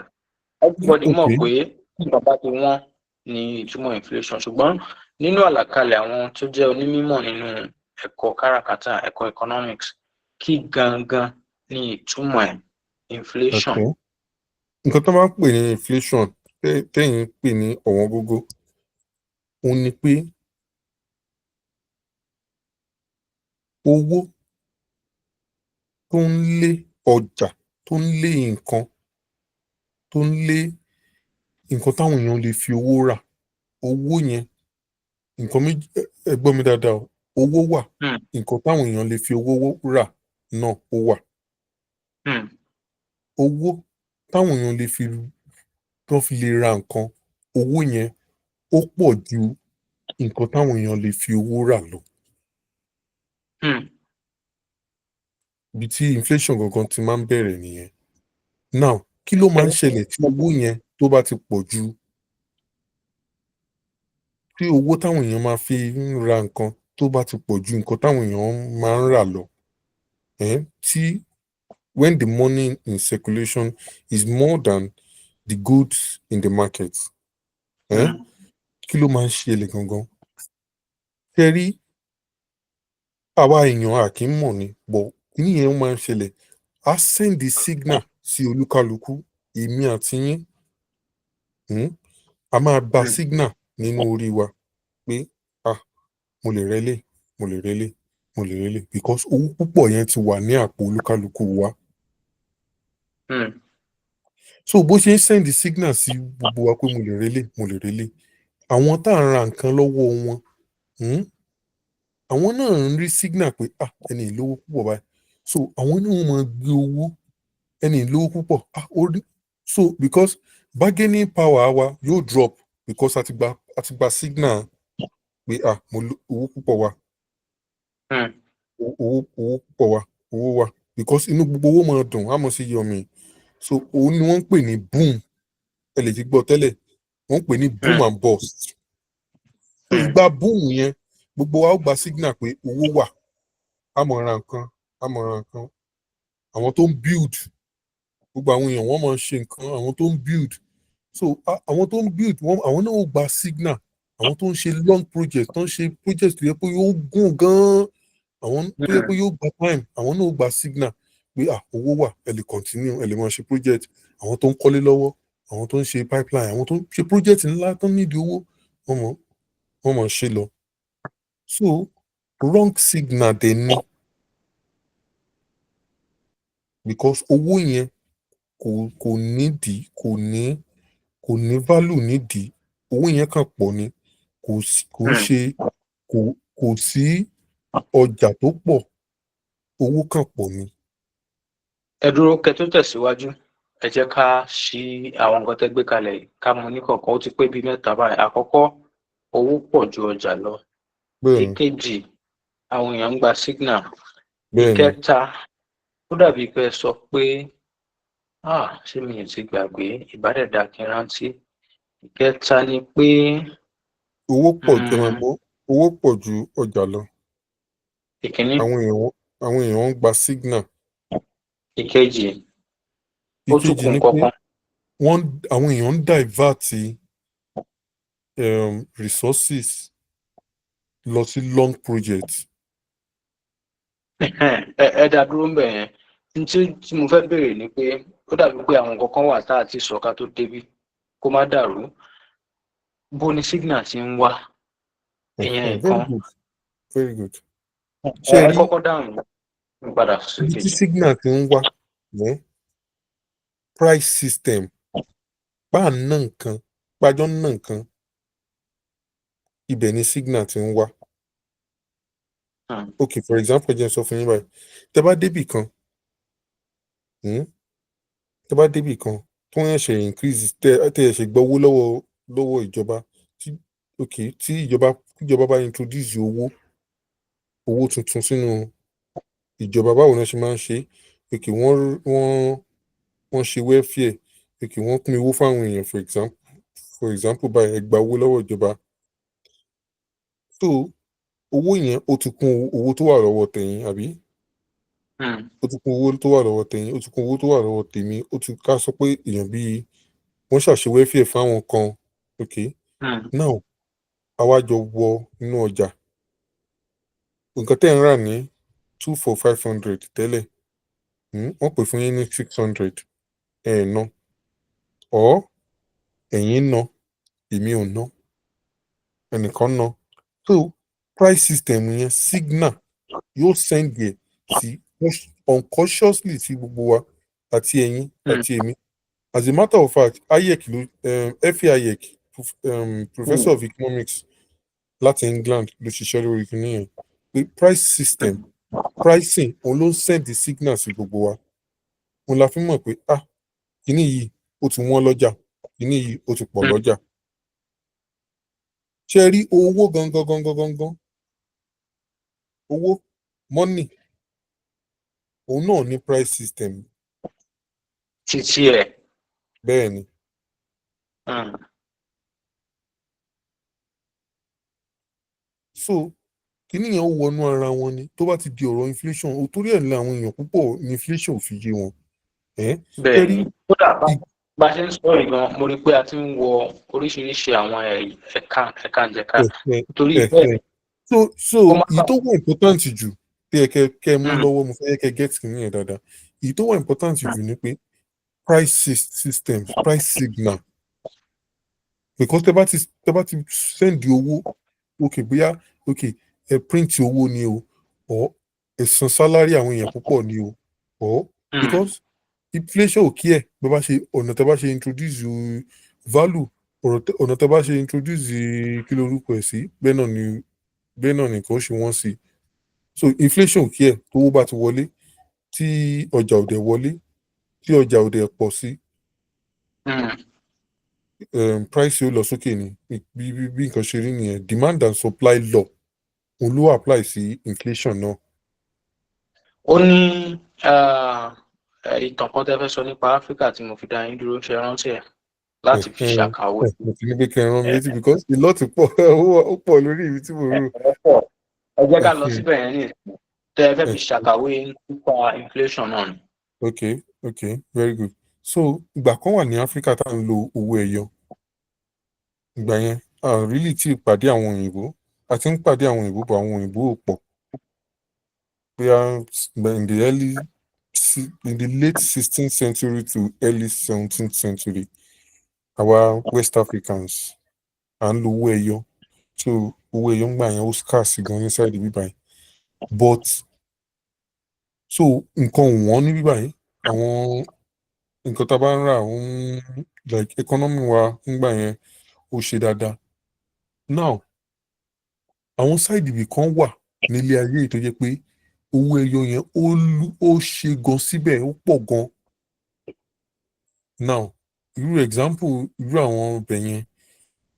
everybody mọ̀ pé tí nǹkan bá ti wọ́n ní ìtumọ̀ inflation, ṣùgbọ́n nínú àlàkalẹ̀ àwọn tó jẹ́ onímọ̀ nínú ẹ̀kọ́ káràkátà, ẹ̀kọ́ economics, kí gangan ní ìtumọ̀ ẹ̀, inflation? Okay. Nǹkan tó máa ń pè ní inflation, tẹ́yìn ń pè ní ọ̀wọ́n gógó, òun ni pé owó tó ń lé ọjà, tó ń lé nǹkan, tó ń lé nǹkan táwọn èèyàn lè fi owó rà, owó yẹn, nǹkan méjì, ẹ gbọ́ mi dáadáa o, owó wà, nǹkan táwọn èèyàn lè fi owó rà náà ó wà. Owó táwọn èèyàn lè fi tán fi lè ra nǹkan, owó yẹn ó pọ̀ ju nǹkan táwọn èèyàn lè fi owó rà lọ. Ibi tí inflation gangan ti máa ń bẹ̀rẹ̀ nìyẹn. Now, kí ló máa ń ṣẹlẹ̀ tí owó yẹn tó bá ti pọ̀ ju, tí owó táwọn èèyàn máa fi ń ra nǹkan tó bá ti pọ̀ ju nǹkan táwọn èèyàn máa ń rà lọ? Tí when the money in circulation is more than the goods in the market, kí ló máa ń ṣẹlẹ̀ gangan? Ṣé rí, àwa èèyàn a kì í mọ̀ ni, but kíní yẹn ó máa ń ṣẹlẹ̀, á send the signal sí olúkálukú, èmi àti yín, a máa gba signal nínú orí wa pé, "Ah, mo lè ra eléyìí, mo lè ra eléyìí, mo lè ra eléyìí," because owó púpọ̀ yẹn ti wà ní àpò olúkálukú wa. So bó ṣe ń send signal sí gbogbo wa pé mo lè ra eléyìí, mo lè ra eléyìí, àwọn tá à ń ra nǹkan lọ́wọ́ wọn, àwọn náà ń rí signal pé, "Ah, ẹni yìí lówó púpọ̀ báyìí." So àwọn náà máa gbé owó, ẹni yìí lówó púpọ̀, ah, ó rí. So because bargaining power wa yóò drop because a ti gba signal pé, "Ah, mo owó púpọ̀ wà, owó púpọ̀ wà, owó wà," because inú gbogbo owó máa dùn, á mọ̀ sí yọmi. So òun ni wọ́n ń pè ní boom. Ẹ lè ti gbọ́ tẹ́lẹ̀, wọ́n ń pè ní boom and bust. So ìgbà boom yẹn, gbogbo wa ó gba signal pé owó wà, á mọ̀ ra nǹkan, á mọ̀ ra nǹkan. Àwọn tó ń build, gbogbo àwọn èèyàn, wọ́n máa ń ṣe nǹkan, àwọn tó ń build. So àwọn tó ń build wọ́n, àwọn náà ó gba signal. Àwọn tó ń ṣe long project, tó ń ṣe project tó yẹ pé yóò gùn gan-an, àwọn tó yẹ pé yóò gba time, àwọn náà ó gba signal pé, "Ah, owó wà, ẹ lè continue, ẹ lè máa ṣe project." Àwọn tó ń kọ́lé lọ́wọ́, àwọn tó ń ṣe pipeline, àwọn tó ń ṣe project ńlá tó ń nídìí owó, wọ́n mọ̀ ṣe lọ. So wrong signal dẹ̀ ni, because owó yẹn kò nídìí, kò ní value nídìí. Owó yẹn kàn pọ̀ ni, kò sí, kò ń ṣe, kò sí. Ọjà tó pọ̀, owó kàn pọ̀ ni. Ẹ dúró, kẹ́ tó tẹ̀síwájú, ẹ jẹ́ ká ṣí àwọn nǹkan tẹ́ gbé kalẹ̀ yìí, ká mú ní kọ̀ọ̀kan. Ó ti pé bíi mẹ́ta báyìí. Àkọ́kọ́, owó pọ̀ ju ọjà lọ. Bẹ́ẹ̀ni. Ìkejì, àwọn èèyàn ń gba signal. Bẹ́ẹ̀ni. Ìkẹta, ó dàbí pé ẹ sọ pé, ah, ṣé mi ò ti gbàgbé? Ìbádẹ́ẹ̀dá kí n rántí. Ìkẹta ni pé Owó pọ̀ ju, ẹ máa gbọ́, owó pọ̀ ju ọjà lọ. Ìkíní. Àwọn èèyàn ń gba signal. Ìkejì, ó tún Ìkejì kù ni pé nǹkan kan. Àwọn èèyàn ń divert resources lọ sí long project. Ẹ dá dúró ńbẹ̀ yẹn. N tí mo fẹ́ béèrè ni pé ó dàbí pé àwọn nǹkan kan wà tá a ti sọ ká tó débí, kó má dàrú. Bó ni signal ti ń wá? Ìyẹn Very nǹkan. good, very good. Ṣé Ẹ rí kọ́kọ́ dáhùn, n padà sí ibi tí kejì. signal ti ń wá, price system bá à ń ná nǹkan, gbájọ́ ń ná nǹkan, ibẹ̀ ni signal ti ń wá. Okay, for example, jẹ́ n sọ fún yín báyìí. Tẹ́ bá débì kan, tẹ́ bá débì kan tó ń ṣe increase, tẹ́ ẹ ṣe gbowó lọ́wọ́ ìjọba tí, okay, tí ìjọba bá introduce owó tuntun sínú ìjọba, báwo ni wọ́n ṣe máa ń ṣe? Okay, wọ́n ṣe welfare. Okay, wọ́n pín owó fáwọn èèyàn. For example báyìí, ẹ gba owó lọ́wọ́ ìjọba. So owó yẹn, ó ti kún owó tó wà lọ́wọ́ tẹ̀yin, àbí? Ó ti kún owó tó wà lọ́wọ́ tẹ̀yin, ó ti kún owó tó wà lọ́wọ́ tèmi, ó ti ká sọ pé èèyàn bíi wọ́n ṣàṣe welfare fáwọn kan, okay. Now, àwa jọ wọ inú ọjà. Nǹkan tẹ́ ń rà ní 2 for 500 tẹ́lẹ̀, wọ́n pè fún yín ní 600, ẹ ẹ̀ ná, or ẹ̀yin ná, èmi ò ná, ẹnìkan ná. So price system yẹn, signal yóò send ẹ̀ sí unconsciously sí gbogbo wa, àti ẹ̀yin àti èmi. As a matter of fact, Hayek ló, F.A. Hayek, professor of economics láti England, ló ṣiṣẹ́ lórí kiní yẹn pé price system, pricing, òun ló ń send the signal sí gbogbo wa. Òun la fi mọ̀ pé, ah, kiní yìí ó ti wọ́n lọ́jà, kiní yìí ó ti pọ̀ lọ́jà. Ṣé ẹ rí owó gangan gangan gangan, owó, money, òun náà ní price system. Títí ẹ̀. Bẹ́ẹ̀ ni. So kíní yẹn, ó wọnú ara wọn ni. Tó bá ti di ọ̀rọ̀ inflation, ó torí ẹ̀ ní àwọn èèyàn púpọ̀ ní inflation ò fi yé wọn. Ẹ́ Bẹ́ẹ̀ rí ni. Kódà bá ṣe ń sọ yìí gan, mo rí i pé a ti ń wọ oríṣiríṣi àwọn ẹ̀ka ẹ̀ka jẹ̀ka nítorí bẹ́ẹ̀. So Kó má èyí tó wà important jù tí ẹ kẹ mú lọ́wọ́, mo fẹ́ kẹ́ get kíní yẹn dáadáa. Èyí tó wà important jù ni pé price system, price signal, because tẹ́ bá ti send owó, okay, bóyá, okay, ẹ print owó ni o, or ẹ san salary àwọn èèyàn púpọ̀ ni o, or because inflation ò kí ẹ̀ bó bá ṣe ọ̀nà tẹ́ bá ṣe introduce value, ọ̀nà tẹ́ bá ṣe introduce kí lorúkọ ẹ̀ sí, bẹ́ẹ̀ náà ni nǹkan ó ṣe wọ́n sí. So inflation ò kí ẹ̀ tówó bá ti wọlé, tí ọjà ò dẹ̀ wọlé, tí ọjà ò dẹ̀ pọ̀ sí, price yóò lọ sókè ni. Bí nǹkan ṣe rí nìyẹn. Demand and supply law, òun ló apply sí inflation náà. Ó ní ìtàn kan tẹ́ fẹ́ sọ nípa Áfíríkà tí mo fi dá yín dúró, ṣe rántí ẹ̀ láti fi ṣàkàwé? Mo ti ní pé kí ẹ rán mi létí because a lot pọ̀, ó pọ̀ lórí ibi tí mo rò. Ẹ jẹ́ ká lọ síbẹ̀ yẹn ní ìsìn tẹ́ ẹ fẹ́ fi ṣàkàwé nípa inflation náà ni. Okay, very good. So ìgbà kan wà ní Áfíríkà tá à ń lo owó ẹyọ. Ìgbà yẹn, a really tí ì pàdé àwọn òyìnbó. A ti ń pàdé àwọn òyìnbó, but àwọn òyìnbó ò pọ̀. Bóyá in the late 16th century to early 17th century, àwa West Africans à ń lo owó ẹyọ. So owó ẹyọ ńgbà yẹn, ó scarce gan ní side ibí báyìí. But so nǹkan ò wọ́n níbí báyìí. Àwọn nǹkan tá a bá ń rà, ó ń like economy wa ńgbà yẹn, ó ṣe dáadáa. Now, àwọn side ibì kan wà Nílé ayé yìí tó jẹ́ pé owó ẹyọ yẹn ó ṣe gan síbẹ̀, ó pọ̀ gan. Now, irú example irú àwọn ọbẹ̀ yẹn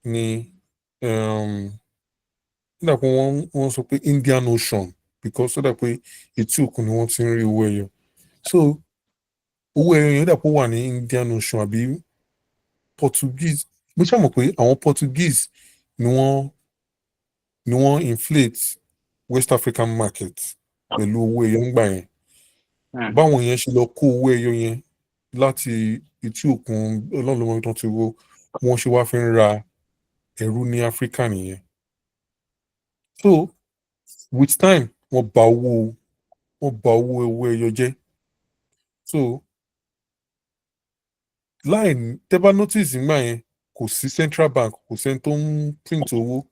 ni ó dà pé wọ́n sọ pé Indian Ocean, because ó dà pé etí òkun ni wọ́n ti ń rí owó ẹyọ. So owó ẹyọ yẹn, ó dà pé ó wà ní Indian Ocean àbí Portuguese. Mo ṣáà mọ̀ pé àwọn Portuguese ni wọ́n inflate West African market pẹ̀lú owó ẹyọ ńgbà yẹn. Báwọn yẹn ṣe lọ kó owó ẹyọ yẹn láti etí òkun, Ọlọ́run ló mọ ibi tán ti wo, wọ́n ṣe wá fi ń ra ẹrú ní Áfíríkà nìyẹn. So with time, wọ́n bà owó ẹyọ jẹ́. So láì tẹ́ bá notice, nígbà yẹn kò sí central bank, kò sẹ́ni tó ń print owó.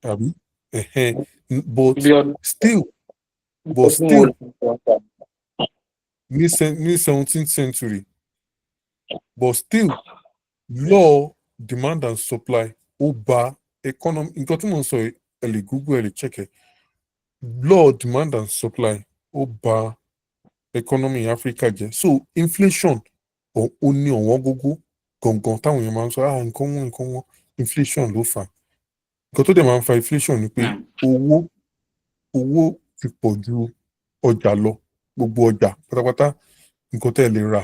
Àbí? Ẹ̀hẹ́n. But Bí ọdún still, but ọdún wo still ló ń sọ nípa? Ní 17th century. But still, law demand and supply ó bà economy. Nǹkan tí mò ń sọ yìí, ẹ lè Google, ẹ lè check ẹ. Law demand and supply ó bà economy Africa jẹ́. So inflation, ó ní ọ̀wọ́n gógó gangan táwọn èèyàn máa ń sọ, "Ah, nǹkan wọ́n, nǹkan wọ́n." Inflation ló fà á. Nǹkan tó dẹ̀ máa ń fa inflation ni pé owó ti pọ̀ ju ọjà lọ. Gbogbo ọjà pátápátá, nǹkan tẹ́ ẹ lè rà,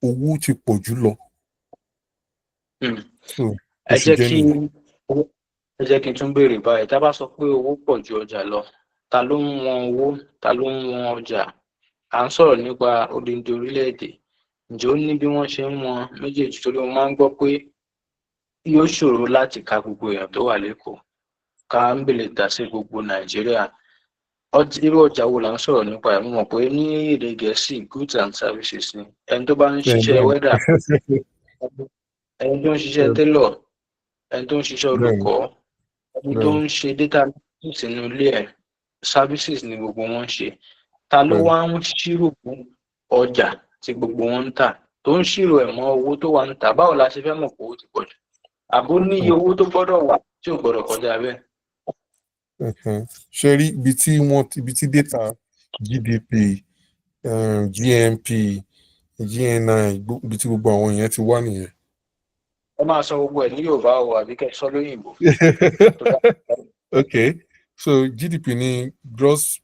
owó ti pọ̀ jù lọ. So bó Ẹ ṣe jẹ́ jẹ́ kí nìyẹn. Ẹ jẹ́ kí n tún béèrè báyìí. Tá a bá sọ pé owó pọ̀ ju ọjà lọ, ta ló ń wọn owó? Ta ló ń wọn ọjà? À ń sọ̀rọ̀ nípa odindi orílẹ̀-èdè. Ǹjẹ́ ó ní bí wọ́n ṣe ń wọn méjèèjì? Torí mo máa ń gbọ́ pé yóò ṣòro láti ka gbogbo èèyàn tó wà l'Ékòó, ká ń bèlè tà sí gbogbo Nàìjíríà. Irú ọjà wo là ń sọ̀rọ̀ nípa ẹ̀? Mo mọ̀ pé ní èdè Gẹ̀ẹ́sì, goods and services ni. Ẹni tó bá ń ṣiṣẹ́ welder, ẹni tó ń ṣiṣẹ́ tailor, ẹni tó ń ṣiṣẹ́ olùkọ́, ẹni tó ń ṣe data analysis nínú ilé ẹ̀, services ni gbogbo wọn ń ṣe. Ta ló wá ń ṣírò ọjà tí gbogbo wọn ń tà, tó ń ṣírò ẹ̀ mọ́ owó tó wà ń tà? Báwo la ṣe fẹ́ mọ̀ pé owó ti pọ̀ jù, àbó níye owó tó gbọ́dọ̀ wà tí ò gbọ́dọ̀ kọjá bẹ́ẹ̀? Ṣe rí ibi tí wọ́n ibi tí data GDP, GNP, GNI, ibi tí gbogbo àwọn yẹn ti wá nìyẹn. Ẹ máa sọ gbogbo ẹ̀ ní Yorùbá o, àbí kẹ́ ẹ sọ lóyìnbó. Okay, so GDP ní gross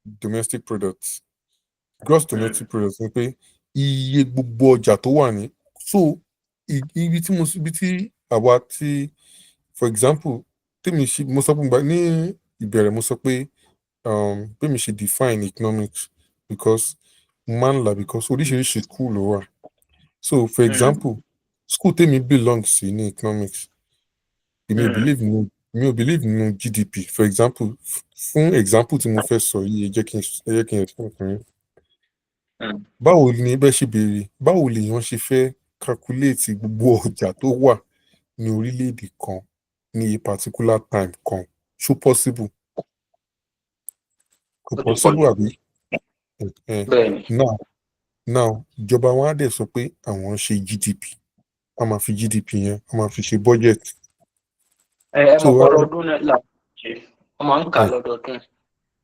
domestic product. Gross domestic product ni pé iye gbogbo ọjà tó wà ní. So ibi tí mo ibi tí àwa tí, for example, tèmi ṣe, mo sọ pé ní ìbẹ̀rẹ̀, mo sọ pé bẹ́mi ṣe define economics, because mo máa ń là, because oríṣiríṣi school ló wà. So for example, school tèmi belong sí ní economics, èmi ò believe nínú GDP. For example, fún example tí mo fẹ́ sọ yìí, ẹ jẹ́ kí n explain fún yín. Báwo ni bẹ́ẹ̀ ṣe béèrè, báwo lèèyàn ṣe fẹ́ calculate gbogbo ọjà tó wà ní orílẹ̀-èdè kan ní a particular time kan? Ṣó possible? Kò Ó ti pọ̀ possible, jù. àbí? Bẹ́ẹ̀ni. Now, ìjọba wọn á dẹ̀ sọ pé àwọn ń ṣe GDP, wọ́n máa fi GDP yẹn, wọ́n máa fi ṣe budget. Ẹ So mọ̀ pé ọdọọdún náà là ṣe wọ́n máa ń kà á lọ́dọọdún.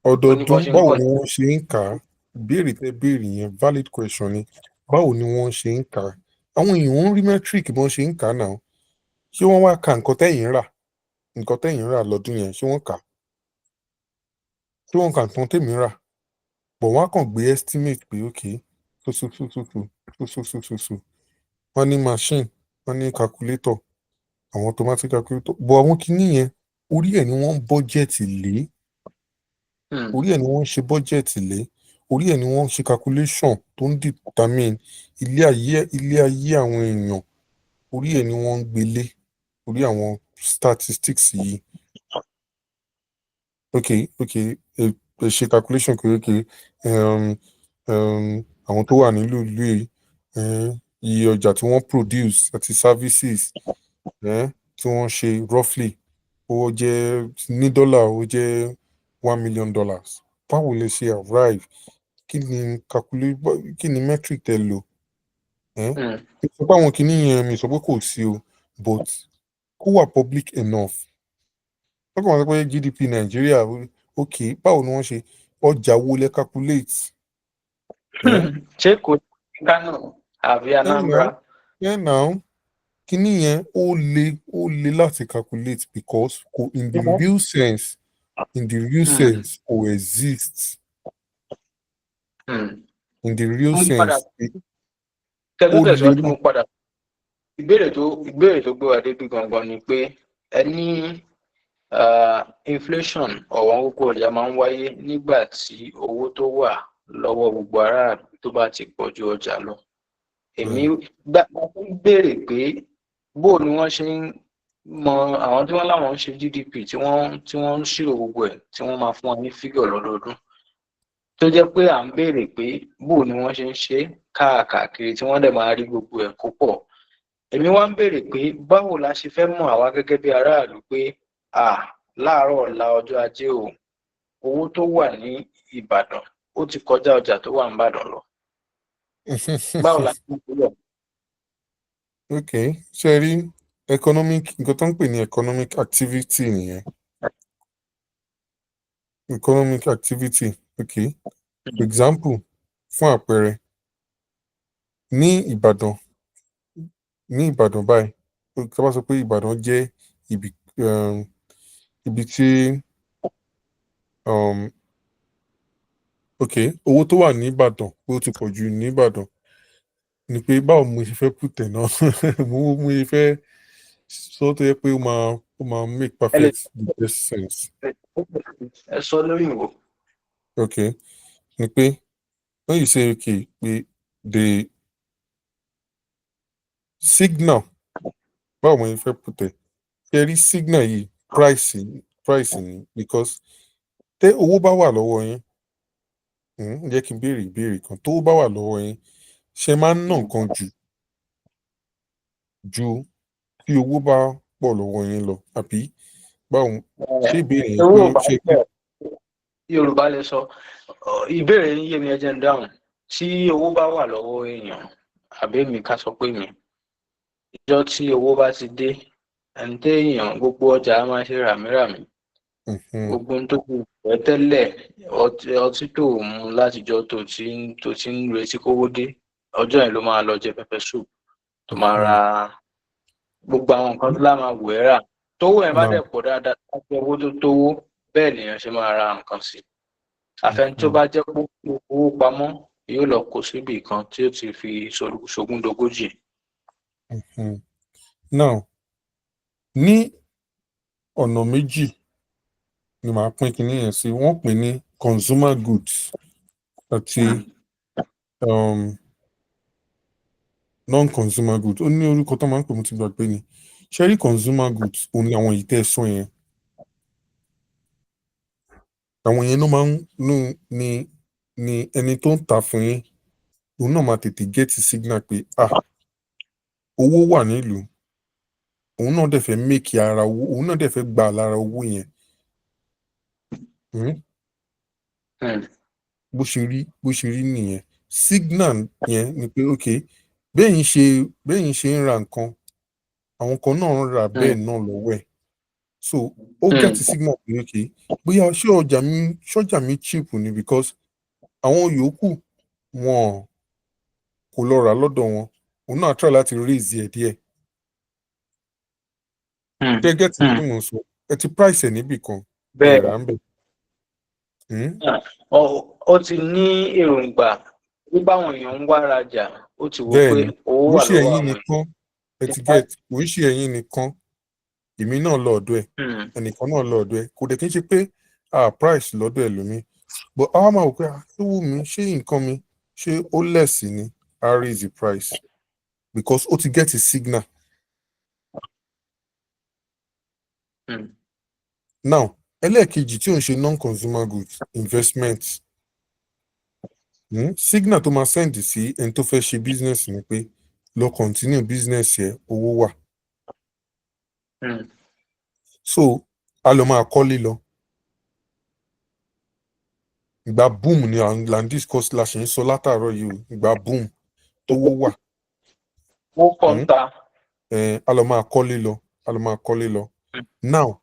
Ọdọọdún. Bó ṣe ń Báwo kọ́ ni wọ́n ṣe ń kà á? Ìbéèrè tẹ́ béèrè yẹn, valid question ni. Báwo ni wọ́n ṣe ń kà á? Àwọn èèyàn ń rí metric bí wọ́n ṣe ń kà á náà. Ṣé wọ́n wá ka nǹkan tẹ́yìn rà lọ́dún yẹn? Ṣé wọ́n kà á? Ṣé wọ́n ka nǹkan tèmi rà? But wọ́n á kàn gbé estimate pé okay, so so so so so so so so so so, wọ́n ní machine, wọ́n ní calculator, àwọn automatic calculator. But àwọn kinní yẹn, orí ẹ̀ ni wọ́n ń budget lé. Orí ẹ̀ ni wọ́n ń ṣe budget lé, orí ẹ̀ ni wọ́n ń ṣe calculation tó ń determine ilé ayé àwọn èèyàn. Orí ẹ̀ ni wọ́n ń gbé lé, orí àwọn statistics yìí. Okay, ẹ ṣe calculation pé okay, àwọn tó wà nílùú ìlú yìí, iye ọjà tí wọ́n produce àti services tí wọ́n ṣe, roughly ó jẹ́ ní dọ́là, ó jẹ́ $1 million. Báwo lè ṣe arrive? Kí ni calculate? Kí ni metric tẹ́ lò? Mi sọ pé àwọn kinní yẹn, mi sọ pé kò sí o, but kó wà public enough. Wọ́n kàn wọ́n sọ pé GDP Nàìjíríà, ok, báwo ni wọ́n ṣe, ọjà wo lẹ calculate? Ṣé kò ní Kánò àbí Anambra? Yeah, now, kíní yẹn ó le láti calculate because kò in the real sense, in the real sense, kò exist. In the real Mo padà sense. Kẹ́tọ́ Ó le. Tẹ̀síwájú, mo padà ìbéèrè tó gbé wa débi gangan ni pé ẹ ní inflation, ọ̀wọ́n gógó ọjà, máa ń wáyé nígbà tí owó tó wà lọ́wọ́ gbogbo aráàlú tó bá ti pọ̀ ju ọjà lọ. Èmi gbà mo ń béèrè pé bó ni wọ́n ṣe ń mọ àwọn tí wọ́n láwọn ń ṣe GDP, tí wọ́n ń ṣírò gbogbo ẹ̀, tí wọ́n máa fún wa ní figure lọ́dọọdún, tó jẹ́ pé à ń béèrè pé bó ni wọ́n ṣe ń ṣe káàkiri tí wọ́n dẹ̀ máa rí gbogbo ẹ̀ kó pọ̀. Èmi wá ń béèrè pé báwo la ṣe fẹ́ mọ̀, àwa gẹ́gẹ́ bí aráàlú, pé à láàárọ̀ ọ̀la, ọjọ́ ajé o, owó tó wà ní Ìbàdàn ó ti kọjá ọjà tó wà ní Ìbàdàn lọ? Báwo la ṣe ń gbọ́? Ok, ṣe rí economic, nǹkan tó ń pè ní economic activity nìyẹn. Economic activity, ok. For example, fún àpẹẹrẹ, ní Ìbàdàn báyìí, tí a bá sọ pé Ìbàdàn jẹ́ ibi tí ok, owó tó wà ní Ìbàdàn pé ó ti pọ̀ jù ní Ìbàdàn ni pé, báwo mo ṣe fẹ́ put ẹ̀ náà, mo ṣe fẹ́ sọ tó yẹ pé ó máa make perfect the best sense. Ẹ sọ lórí ìwò. Ok, ni pé when you say, okay, pé the signal, báwo mo ṣe fẹ́ put ẹ̀, ṣe rí signal yìí, price ni, because tẹ owó bá wà lọ́wọ́ yín, jẹ́ kí n béèrè ìbéèrè kan: tówó bá wà lọ́wọ́ yín, ṣe máa ń ná nǹkan jù ju tí owó bá pọ̀ lọ́wọ́ yín lọ, àbí báwo? Ṣé ìbéèrè yẹn Owó pé ò bá ṣe pọ̀, Yorùbá lè sọ. Ìbéèrè yín yé mi, ẹ jẹ́ n dáhùn. Tí owó bá wà lọ́wọ́ èèyàn, àbí èmi, ká sọ pé mi, ìjọ tí owó bá ti dé, ẹni téèyàn gbogbo ọjà á máa ṣe ràmíràmí. Gbogbo ohun tó ti fẹ́ tẹ́lẹ̀, ọtí tó mu látijọ́ tó ti ń retí kówó dé, ọjọ́ yẹn ló máa lọ jẹ pepper soup, tó máa ra gbogbo àwọn nǹkan tó lá máa wù ẹ́ rà. Tówó ẹ̀ bá dẹ̀ pọ̀ dáadáa, tó bá jẹ́ owó tó tówó bẹ́ẹ̀ lèèyàn ṣe máa ra nǹkan sí. Àfẹni tó bá jẹ́ pé ó fi owó pamọ́, yóò lọ kó síbì kan tí ó ti fi ṣogúndogójì. Now, ní ọ̀nà méjì ni màá pín kinní yẹn sí. Wọ́n pè ní consumer goods àti non-consumer goods. Ó ní orúkọ tó máa ń pè, mo ti gbàgbé ni. Ṣé rí consumer goods, òun ni àwọn èyí tẹ́ ẹ sọ yẹn. Àwọn yẹn ló máa ń nú ni ẹni tó ń tà fún yín, òun náà máa tètè get signal pé, ah, owó wà nílùú, òun náà dẹ̀ fẹ́ make ara owó, òun náà dẹ̀ fẹ́ gbà lára owó yẹn. Bó ṣe rí nìyẹn. Signal yẹn ni pé, ok, bẹ́yìn ṣe ń ra nǹkan, àwọn kan náà ń rà bẹ́ẹ̀ náà lọ́wọ́ ẹ̀, so ó get signal pé, ok, bóyá ṣé ọjà mi, ṣọ́jà mi cheap ni, because àwọn yòókù wọn kò lọ rà lọ́dọ̀ wọn, òun náà try láti raise ẹ̀ díẹ̀. Ṣé get tí mò ń sọ? Ẹ ti price ẹ̀ níbì kan, ẹ rà ń bẹ̀. Ó ti ní èròǹgbà wípé àwọn èèyàn ń wá rajà, ó ti wò pé Bẹ́ẹ̀ni, owó kò ń wà ṣe lọ́wọ́ ẹ̀yin àwọn èèyàn. nìkan, ẹ ti get, kò ń ṣe ẹ̀yin nìkan, èmi náà lọ ọ̀dọ̀ ẹ̀, ẹnìkan náà lọ ọ̀dọ̀ ẹ̀, kò dẹ̀ kí n ṣe pé, ah, price lọ́dọ̀ ẹlòmíì, but àwa máa wò pé, ah, ṣé wù mí, ṣé nǹkan mi, ṣé ó less ni, á raise the price because ó ti get a signal. Now, ẹlẹ́ẹ̀kejì tí ò ń ṣe non-consumer goods, investment. Signal tó máa send sí ẹni tó fẹ́ ṣe business ni pé lọ continue business yẹ, owó wà. So a lọ máa kọ́lé lọ. Ìgbà boom ni à ń là ń discuss, la ṣe ń sọ látàárọ̀ yìí o. Ìgbà boom tówó wà. Owó pọ̀ ń ta. A lọ máa kọ́lé lọ, a lọ máa kọ́lé lọ. Now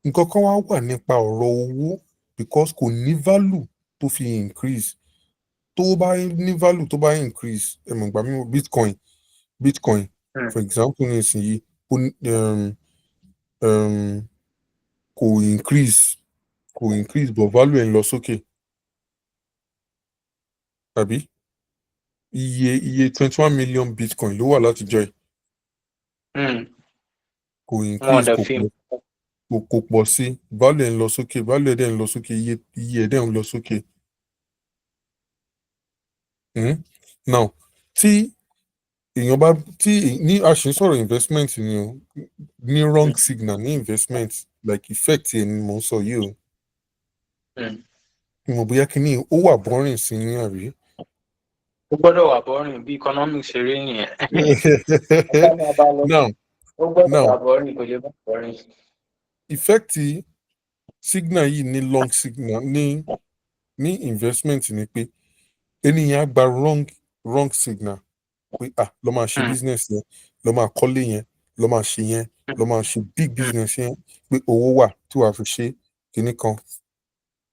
Nǹkan kan wá wà nípa ọ̀rọ̀ owó, because kò ní value tó fi increase. Tó bá ní value, tó bá increase, ẹ mọ̀ gbà mí, bitcoin for example nísìnyí, ó kò increase, kò increase, but value ẹ̀ ń lọ sókè, tàbí iye 21 million bitcoin ló wà látijọ́ yìí. Kò Wọn increase, dẹ̀ kò fi pọ̀, kò pọ̀ sí. Value ẹ̀ ń lọ sókè, value ẹ̀ dẹ̀ ń lọ sókè, iye ẹ̀ dẹ̀ ń lọ sókè. Now, tí èèyàn bá tí ní, a ṣì ń sọ̀rọ̀ investment ni o, ní wrong signal ní investment, like effect ẹ̀ ni mò ń sọ yìí o. Mo bóyá kíní ó wà boring sí ní, àbí? Ó gbọ́dọ̀ wà boring, bí economics ṣe rí nìyẹn. Ẹ máa bá lọ. Now, ó gbọ́dọ̀ now, wà boring, kò lè má boring. Effect signal yìí ní long signal ní investment ni pé ènìyàn á gba wrong signal pé, ah, lọ máa ṣe business yẹn, lọ máa kọ́lé yẹn, lọ máa ṣe yẹn, lọ máa ṣe big business yẹn, pé owó wà tí wàá fi ṣe kinní kan.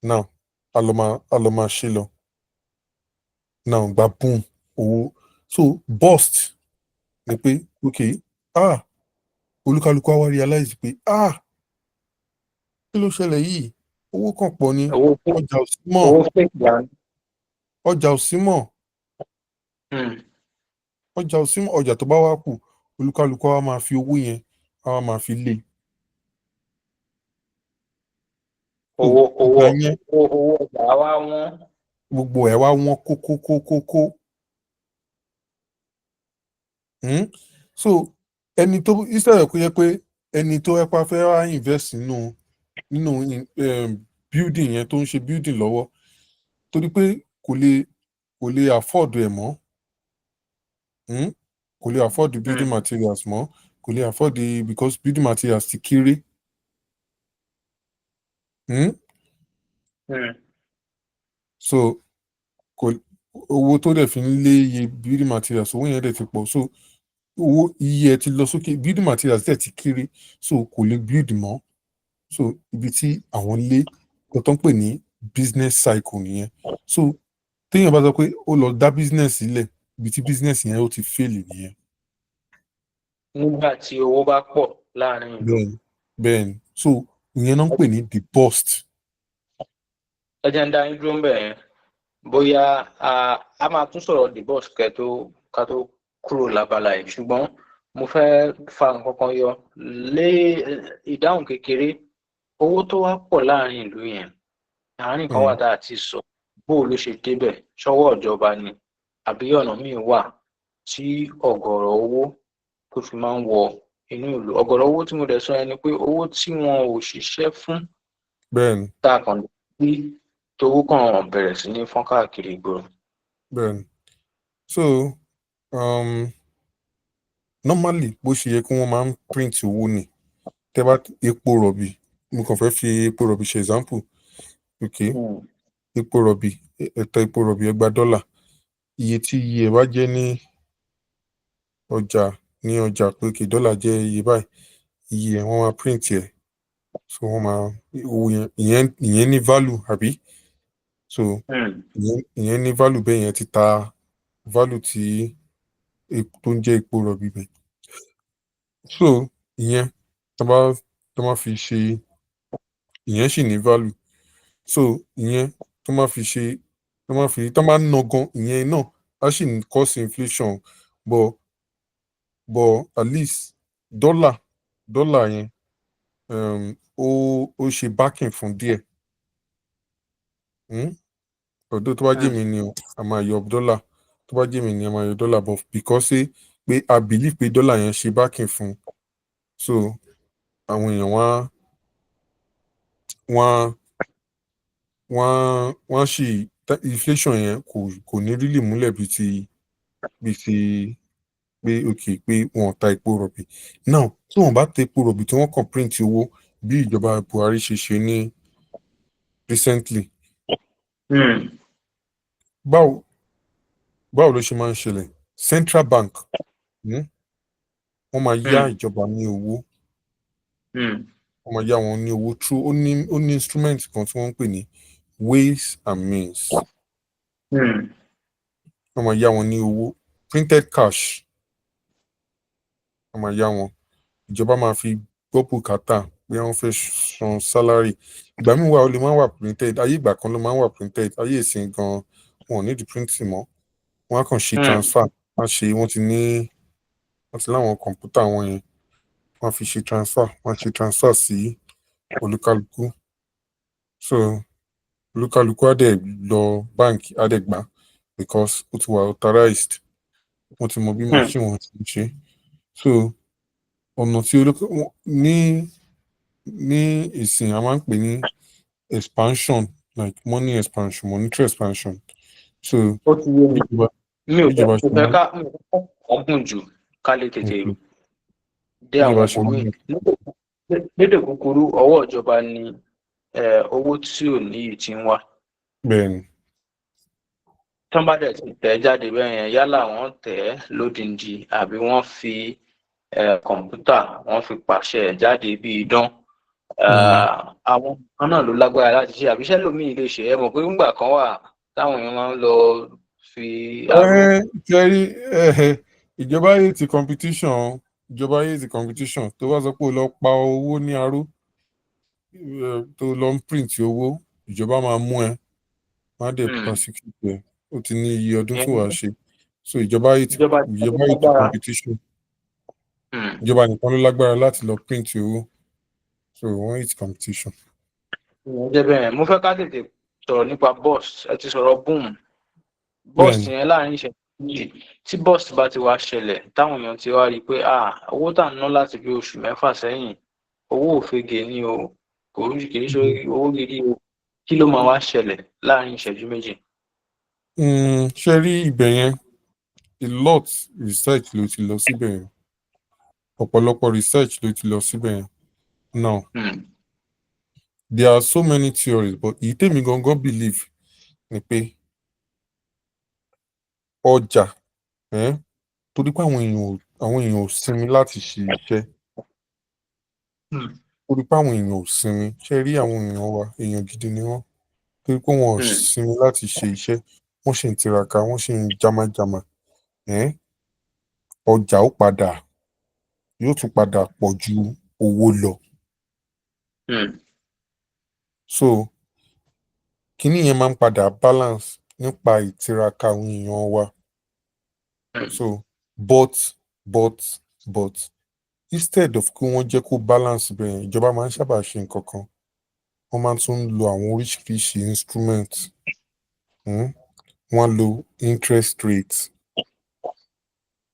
Now, a lọ máa ṣe lọ. Now, gba boom owó, so burst ni pé, okay, ah, olúkálukú á wá realize pé, ah, kí ló ṣẹlẹ̀ yìí? Owó kan pọ̀ ni. Owó fake. Ọjà ò sí mọ́. Owó fake là ń. Ọjà ò sí mọ́. Ọjà ò sí mọ́. Ọjà tó bá wá kù, olúkálukú á máa fi owó yẹn, á máa fi lé. So Owó ìgbà yẹn owó ọjà wa wọ́n. Gbogbo ẹ̀ wá wọ́n kókókókókó. So ẹni tó, instead of kó yẹ pé ẹni tó ẹ pa fẹ́ wá invest nínú building yẹn, tó ń ṣe building lọ́wọ́, torí pé kò lè afford ẹ̀ mọ́, Kò lè afford the building materials mọ́, kò lè afford the, because building materials ti kéré. So kò owó tó dẹ̀ fi ń lé iye building materials, owó yẹn dẹ̀ ti pọ̀, so owó iye ẹ̀ ti lọ sókè, building materials dẹ̀ ti kéré, so kò lè build mọ́. So ibi tí àwọn lé nǹkan tó ń pè ní business cycle nìyẹn. So téèyàn bá sọ pé ó lọ dá business sílẹ̀, ibi tí business yẹn ó ti fail nìyẹn. Nígbà tí owó bá pọ̀ láàrin ìlú. Bẹ́ẹ̀ni, so ìyẹn náà ń pè ní the burst. Ẹ jẹ́ ń dá yín dúró ńbẹ̀ yẹn. Bóyá a máa tún sọ̀rọ̀ the burst kẹ́ tó ká tó kúrò lábala yìí, ṣùgbọ́n mo fẹ́ fa nǹkan kan yọ lé ìdáhùn kékeré. Owó tó wá pọ̀ láàrin ìlú yẹn, àárín kan wà tá a ti sọ, bó ló ṣe débẹ̀? Ṣọwọ́ ìjọba ni, àbí ọ̀nà míì wà tí ọ̀gọ̀rọ̀ owó tó fi máa ń wọ inú ìlú? Ọ̀gọ̀rọ̀ owó tí mo dẹ̀ sọ yẹn ni pé owó tí wọn ò ṣiṣẹ́ fún, tá a kàn rí tówó kàn bẹ̀rẹ̀ sí ní fọ́n káàkiri ìgboro. Bẹ́ẹ̀ni. So normally, bó ṣe yẹ kí wọ́n máa ń print owó ni, tẹ́ bá epo rọ̀bì, mo kàn fẹ́ fi epo rọ̀bì ṣe example, okay? Epo rọ̀bì, ẹ̀tọ́ epo rọ̀bì, ẹgbàá dọ́là, iye tí iye ẹ̀ bá jẹ́ ní ọjà pé okay, dọ́là jẹ́ iye báyìí, iye ẹ̀ wọ́n máa print ẹ̀, so wọ́n máa owó yẹn, ìyẹn ní value, àbí? So ìyẹn ní value bẹ́ẹ̀ yẹn, ti ta value tí tó ń jẹ́ epo rọ̀bì bẹ́ẹ̀. So ìyẹn tó bá fi ṣe, ìyẹn sì ní value. So ìyẹn tó bá fi ṣe, tó bá ná gan, ìyẹn náà á sì cause inflation, but at least dollar yẹn ó ṣe backing fún díẹ̀. Although tó bá jẹ́ mi ni o, a máa yọ dọ́là. Tó bá jẹ́ mi ni, a máa yọ dọ́là, but because say pé a believe pé dọ́là yẹn ṣe backing fún, so àwọn èèyàn wọ́n á sì inflation yẹn kò ní really múlẹ̀ bíi ti pé okay, pé wọn ò ta epo rọ̀bì. Now, tí wọ́n bá ta epo rọ̀bì, tí wọ́n kàn print owó bí ìjọba Buhari ṣe ṣe ní recently, báwo ló ṣe máa ń ṣẹlẹ̀? Central bank, wọ́n máa yá ìjọba ní owó. Wọ́n máa yá wọn ní owó through ó ní instrument kan tí wọ́n ń pè ní ways and means. Wọ́n máa yá wọn ní owó, printed cash. Wọ́n máa yá wọn, ìjọba máa fi gbọ́ bùkátà pé wọ́n fẹ́ san salary. Ìgbà míì wà, ó lè má wà printed. Ayé ìgbà kan ló máa ń wà printed. Ayé ìsìn gan, wọn ò ní di printing mọ́. Wọ́n á kàn ṣe transfer. Wọ́n á ṣe, wọ́n ti láwọn kọ̀ǹpútà wọn yẹn, wọ́n á fi ṣe transfer. Wọ́n á ṣe transfer sí olúkálukú. So olúkálukú á dẹ̀ lọ báǹkì, á dẹ̀ gbà, because ó ti wà authorized. Wọ́n ti mọ bí machine wọn ti ń ṣe. So ọ̀nà tí olúkálukú ní ìsìn, a máa ń pè ní expansion, like money expansion, monetary expansion. So Ó ti yé mi. Ìjọba Mi ò fẹ́ ìjọba mo ṣe fẹ́ máa ká mi ò fẹ́ ọgùn jù, ká lè tètè dé ìjọba àwọn ṣe ibòmíì. máa Lédè kúkúrú, ọwọ́ ìjọba ni owó tí ò níyì ti ń wá. Bẹ́ẹ̀ ni. Tán bá dẹ̀ ti tẹ̀ ẹ́ jáde bẹ́ẹ̀ yẹn, yálà wọ́n tẹ̀ ẹ́ lódindi àbí wọ́n fi kọ̀ǹpútà, wọ́n fi pàṣẹ ẹ̀ jáde bí idán, àwọn kan náà ló lágbára láti ṣe, àbí iṣẹ́ lòmíì lè ṣe. Ẹ mọ̀ pé ńgbà kan wà táwọn èèyàn máa ń lọ fi àrò Ẹ jẹ́rí, ìjọba hate competition. Ìjọba hate competition. Tó bá sọ pé o lọ pa owó ní aró, tó lọ ń print owó, ìjọba máa mú ẹ, wọ́n á dẹ̀ prosecute ẹ. Ó ti ní iye ọdún tó wàá ṣe. So ìjọba hate Ìjọba ìjọba hate lágbára. competition. Ìjọba nìkan ló lágbára láti lọ print owó, so wọ́n hate competition. Ìyẹn jẹ́ bẹ́ẹ̀. Mo fẹ́ ká tètè sọ̀rọ̀ nípa burst. Ẹ ti sọ̀rọ̀ boom, burst yẹn láàrin ìṣẹ́jú méjì. Tí burst bá ti wá ṣẹlẹ̀, táwọn èèyàn ti wá rí i pé, ah, owó tá à ń ná láti bí oṣù 6 sẹ́yìn, owó òfegè ni o, kò rí, kì í ṣe owó gidi o, kí ló máa wá ṣẹlẹ̀ láàrin ìṣẹ́jú 2? Ṣe rí ibẹ̀ yẹn, a lot research ló ti lọ síbẹ̀ yẹn. Ọ̀pọ̀lọpọ̀ research ló ti lọ síbẹ̀ yẹn now. There are so many theories, but èyí tèmi gangan believe ni pé ọjà, torí pé àwọn èèyàn ò sinmi láti ṣe iṣẹ́, torí pé àwọn èèyàn ò sinmi. Ṣe rí àwọn èèyàn wa, èèyàn gidi ni wọ́n. Torí pé wọn ò sinmi láti ṣe iṣẹ́, wọ́n sì ń tiraka, wọ́n sì ń jámájámá, ọjà ó padà, yóò tún padà pọ̀ ju owó lọ. So kíní yẹn máa ń padà balance nípa ìtiraka àwọn èèyàn wa. So but instead of kí wọ́n jẹ́ kó balance bẹ́ẹ̀ yẹn, ìjọba máa ń sábà ṣe nǹkan kan. Wọ́n máa tún lo àwọn oríṣiríṣi instrument. Wọ́n á lo interest rate,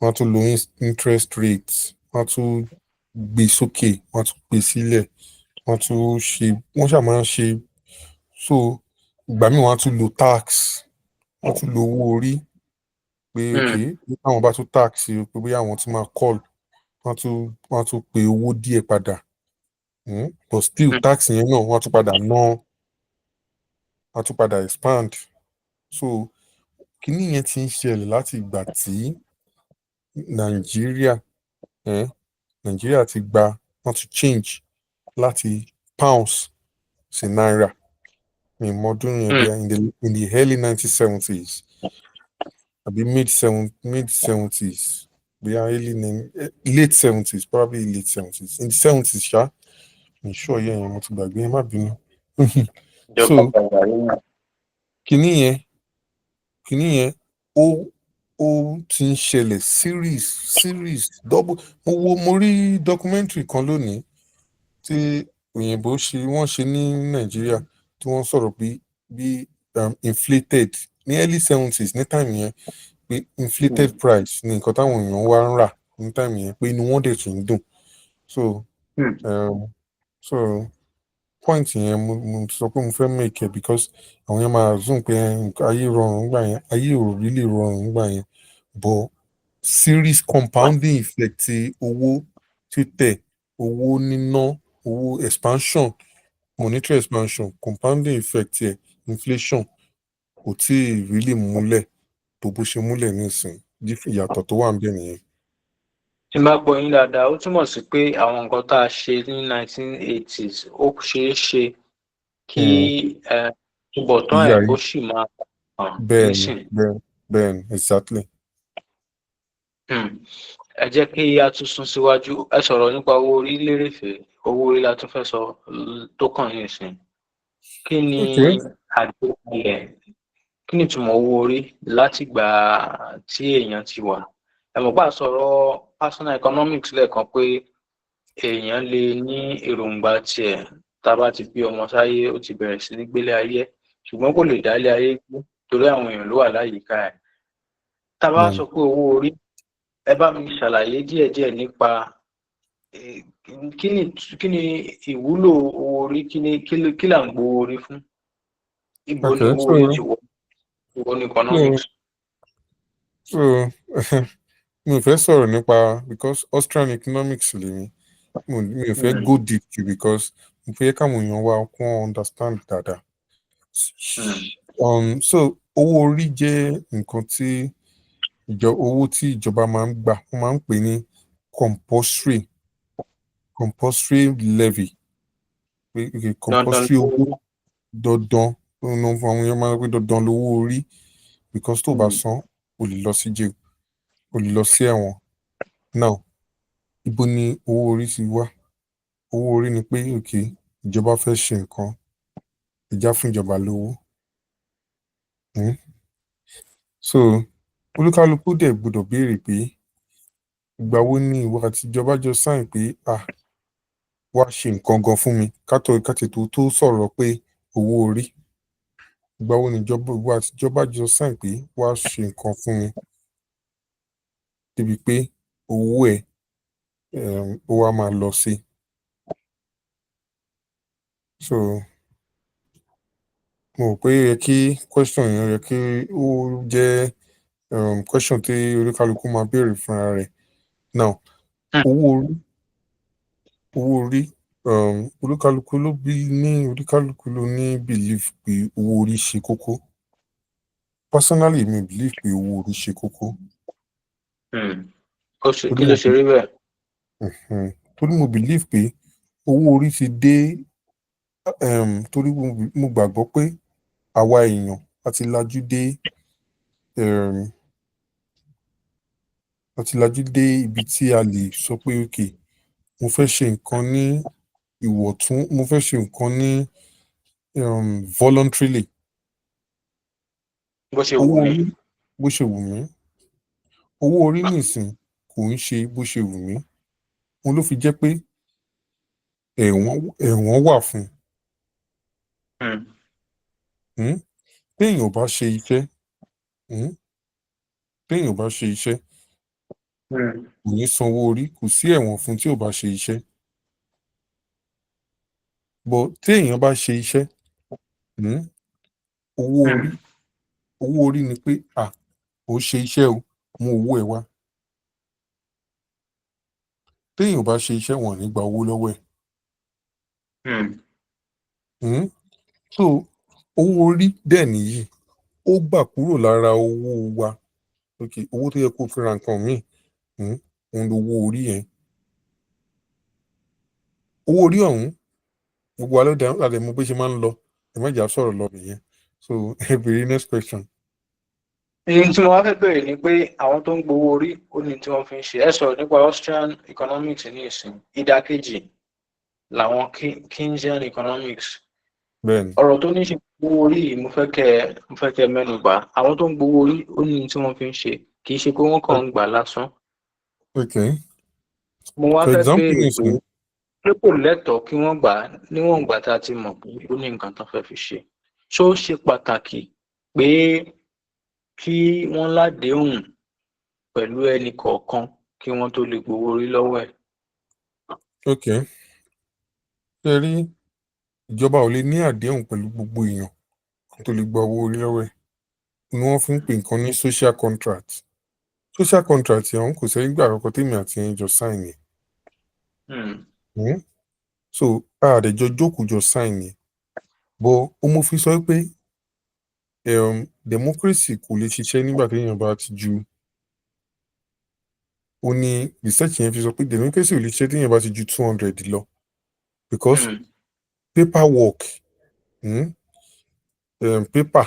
wọ́n á tún lo interest rate, wọ́n á tún gbé sókè, wọ́n á tún gbé sílẹ̀, wọ́n á tún ṣe, wọ́n ṣáà máa ń ṣe. So ìgbà míì, wọ́n á tún lo tax, wọ́n á tún lo owó orí pé ok, bí táwọn bá tún tax o, pé bóyá àwọn tún máa call, wọ́n á tún pe owó díẹ̀ padà. But still, tax yẹn náà, wọ́n á tún padà ná, wọ́n á tún padà expand. So kíní yẹn ti ń ṣẹlẹ̀ láti ìgbà tí Nàìjíríà ti gba, wọ́n ti change láti pounds sí náírà. Mi ò mọ ọdún yẹn, bóyá in the early 1970s àbí mid 70s, bóyá early late 70s, probably late 70s, in the 70s ṣá. Mi sure yẹn, mo ti gbàgbé, ẹ má bínú. So kíní yẹn ó ti ń ṣẹlẹ̀ series series double. Mo wo, mo rí documentary kan lónìí tí òyìnbó ṣe, wọ́n ṣe ní Nàìjíríà, tí wọ́n sọ̀rọ̀ bí inflated ní early 70s, ní time yẹn, pé inflated price ní nǹkan táwọn èèyàn wá ń rà ní time yẹn, pé inú wọn dẹ̀ tún ń dùn. So so point yẹn, mo sọ pé mo fẹ́ make it because àwọn yẹn máa assume pé ayé rọrùn nígbà yẹn. Ayé ò really rọrùn nígbà yẹn, but series compounding effect ti owó títẹ̀, owó níná, owó expansion, monetary expansion, compounding effect ẹ̀, inflation kò tí ì really múlẹ̀ tó bó ṣe múlẹ̀ nísìn. Ìyàtọ̀ tó wà níbẹ̀ nìyẹn. Tí n bá gbọ́ yín dáadáa, ó túmọ̀ sí pé àwọn nǹkan tá a ṣe ní 1980s, ó ṣeé ṣe kí túbọ̀tán Ìyá ẹ̀ kó yìí sì máa hàn Bẹ́ẹ̀ni. nísìn. Bẹ́ẹ̀ni, exactly. Ẹ jẹ́ kí a tún sún síwájú. Ẹ sọ̀rọ̀ nípa owó orí lérèfé. Owó orí la tún fẹ́ sọ tó kàn nísìn. Kí ni àgbékalẹ̀, kí ni ìtumọ̀ owó orí látìgbà tí èèyàn ti wà? Ẹ mọ̀ pé a sọ̀rọ̀ personal economics lẹ́ẹ̀kan pé èèyàn lè ní èròǹgbà tiẹ̀. Tá a bá ti bí ọmọ sáyé, ó ti bẹ̀rẹ̀ sí ní gbélé ayé, ṣùgbọ́n kò lè dálé ayé gbé torí àwọn èèyàn ló wà láyìíká ẹ̀. Tá a bá sọ pé owó orí, ẹ bá mi ṣàlàyé díẹ̀díẹ̀ nípa kí ni ìwúlò owó orí, kí ni kí là ń gbowó orí fún? Ibo ni owó orí ti wọ̀? Ibo ni economics? So mi ò fẹ́ sọ̀rọ̀ nípa, because Austrian economics lèmi, mi ò fẹ́ go deep jù because mo fẹ́ káwọn èèyàn wa kún understand dáadáa. So owó orí jẹ́ nǹkan tí owó tí ìjọba máa ń gbà. Wọ́n máa ń pè ní compulsory levy pé okay, compulsory owó dandan. Àwọn èèyàn máa ń pè dandan lówó orí because tó o bá san, o lè lọ sí jail, o lè lọ sí ẹ̀wọ̀n. Now, ibo ni owó orí ti wá? Owó orí ni pé, okay, ìjọba fẹ́ ṣe nǹkan, ẹ já fún ìjọba lówó. So olúkálukú dẹ̀ gbọ́dọ̀ béèrè pé ìgbà wo ni ìwọ àti ìjọba jọ sign pé, ah, wá ṣe nǹkan gan fún mi, ká tó ká tètè tó sọ̀rọ̀ pé owó orí. Ìgbà wo ni ìjọba, ìwọ àti ìjọba jọ sign pé wá ṣe nǹkan fún mi débi pé owó ẹ̀ ó wá máa lọ sí? So mo rò pé ó yẹ kí question yẹn, yẹ kí ó jẹ́ question tí oníkálukú máa béèrè fúnra rẹ̀. Now, owó orí, olúkálukú ló bí ní, oníkálukú ló ní belief pé owó orí ṣe kókó. Personally, mi believe pé owó orí ṣe kókó. Ó ṣe kí ló ṣe rí bẹ́ẹ̀? Torí mo believe pé owó orí ti dé, torí mo gbàgbọ́ pé àwa èèyàn a ti lajú dé ibi tí a lè sọ pé, okay, mo fẹ́ ṣe nǹkan ní ìwọ̀ntún, mo fẹ́ ṣe nǹkan ní voluntarily. Bó ṣe wù Owó mí. orí, bó ṣe wù mí. Owó orí nìsín kò ń ṣe bó ṣe wù mí. Òun ló fi jẹ́ pé ẹ̀wọ̀n wà fún un. Téèyàn ò bá ṣe iṣẹ́, téèyàn ò bá ṣe iṣẹ́, kò ní sanwó orí. Kò sí ẹ̀wọ̀n fún tí ò bá ṣe iṣẹ́. But téèyàn bá ṣe iṣẹ́, owó orí, owó orí ni pé, ah, ò ṣe iṣẹ́ o, mú owó ẹ wá. Téèyàn ò bá ṣe iṣẹ́, wọn ò ní gba owó lọ́wọ́ ẹ̀. So owó orí dẹ̀ nìyí, ó gbà kúrò lára owó wa. Okay, owó tó yẹ kó fi ra nǹkan míì, òun lowó orí yẹn. Owó orí ọ̀hún, gbogbo wa ló dẹ̀ la dẹ̀ mọ bó ṣe máa ń lọ. Ẹ má jẹ́ á sọ̀rọ̀ lọ nìyẹn. So ẹ béèrè next question. Èyí tí mo wá fẹ́ bẹ̀rẹ̀ ni pé àwọn tó ń gbowó orí, ó ní tí wọ́n fi ń ṣe. Ẹ sọ̀rọ̀ nípa Austrian economics ní ìsìn, ìdàkejì làwọn Keynesian economics. Bẹ́ẹ̀ni. Ọ̀rọ̀ tó ní ṣe gbowó orí yìí, mo fẹ́ kẹ́ mẹ́nu bà. Àwọn tó ń gbowó orí, ó ní tí wọ́n fi ń ṣe, kì í ṣe pé wọ́n kàn ń gbà lásán. Mo wá For fẹ́ example, béèrè pé nísìnyí pé kò lẹ́tọ̀ọ́ kí wọ́n gbà á níwọ̀n ìgbà tá a ti mọ̀ pé ó ní nǹkan tán fẹ́ fi ṣe? Ṣó ṣe pàtàkì pé kí wọ́n ládéhùn pẹ̀lú ẹnì kọ̀ọ̀kan kí wọ́n tó lè gbowó orí lọ́wọ́ ẹ̀? Okay, ṣe rí, ìjọba ò lè ní àdéhùn pẹ̀lú gbogbo èèyàn kó tó lè gba owó orí lọ́wọ́ ẹ̀. Ni wọ́n fi ń pè nǹkan ní social contract. Social contract yẹn, kò sẹ́yìn gbà àkọ́kọ́ tèmi àti ẹ̀yin jọ sign yẹn. So a dẹ̀ jọ jókòó jọ sign yẹn, but ó mo fi sọ pé democracy kò lè ṣiṣẹ́ nígbà téèyàn bá ti ju Ó ní research yẹn fi sọ pé democracy ò lè ṣiṣẹ́ téèyàn bá ti ju 200 lọ, because paperwork, paper,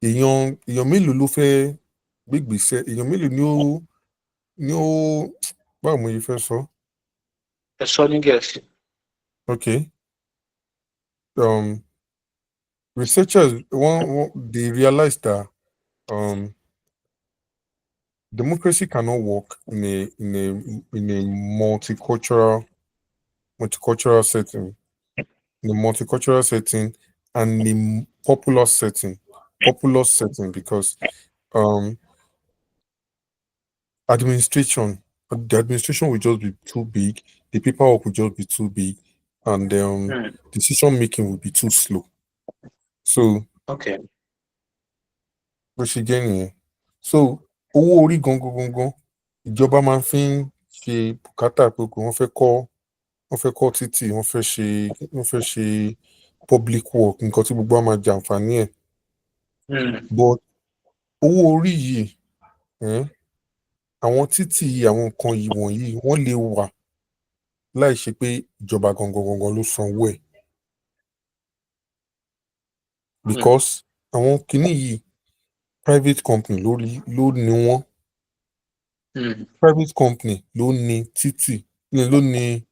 èèyàn mélòó ló fẹ́ gbégbèsè, èèyàn mélòó ni ó, báwo mo ṣe fẹ́ sọ? Ẹ sọ ní Gẹ̀ẹ́sì. Okay, researchers wọ́n they realize that democracy cannot work in a multicultural setting, in a multicultural setting and a populous setting, because administration the administration will just be too big, the paperwork will just be too big, and decision making will be too slow. So bó ṣe jẹ́ nìyẹn. So owó orí gangan gangan, ìjọba máa fi ń ṣe bùkátà pé kò wọ́n fẹ́ kọ́ títì, wọ́n fẹ́ ṣe public work, nǹkan tí gbogbo wa máa jàǹfààní ẹ̀. But owó orí yìí, àwọn títì yìí, àwọn nǹkan yìí wọ̀nyí, wọ́n lè wà láì ṣe pé ìjọba gangan gangan ló sanwó ẹ̀, because àwọn kinní yìí, private company ló ní wọ́n. Private company ló ní títì, ló ní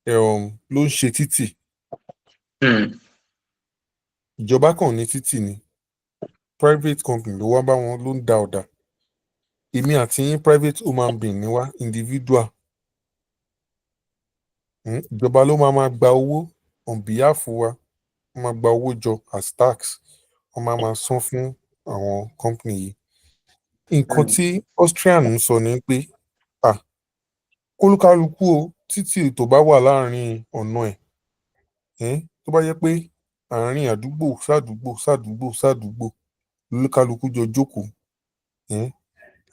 ló ń ṣe títì. Ìjọba kàn ní títì ni, private company ló wá bá wọn, ló ń da ọ̀dà. Èmi àti yín, private human being ni wá, individual. Ìjọba ló máa máa gba owó on behalf wa, wọ́n máa gba owó jọ as tax, wọ́n máa máa san fún àwọn company yìí. Nǹkan tí Austrian ń sọ ni pé, ah, kólúkálukú o, títì tó bá wà láàrin ọ̀nà ẹ̀, tó bá jẹ́ pé àárín àdúgbò sádùúgbò sádùúgbò sádùúgbò lolúkálukú jọ jókòó,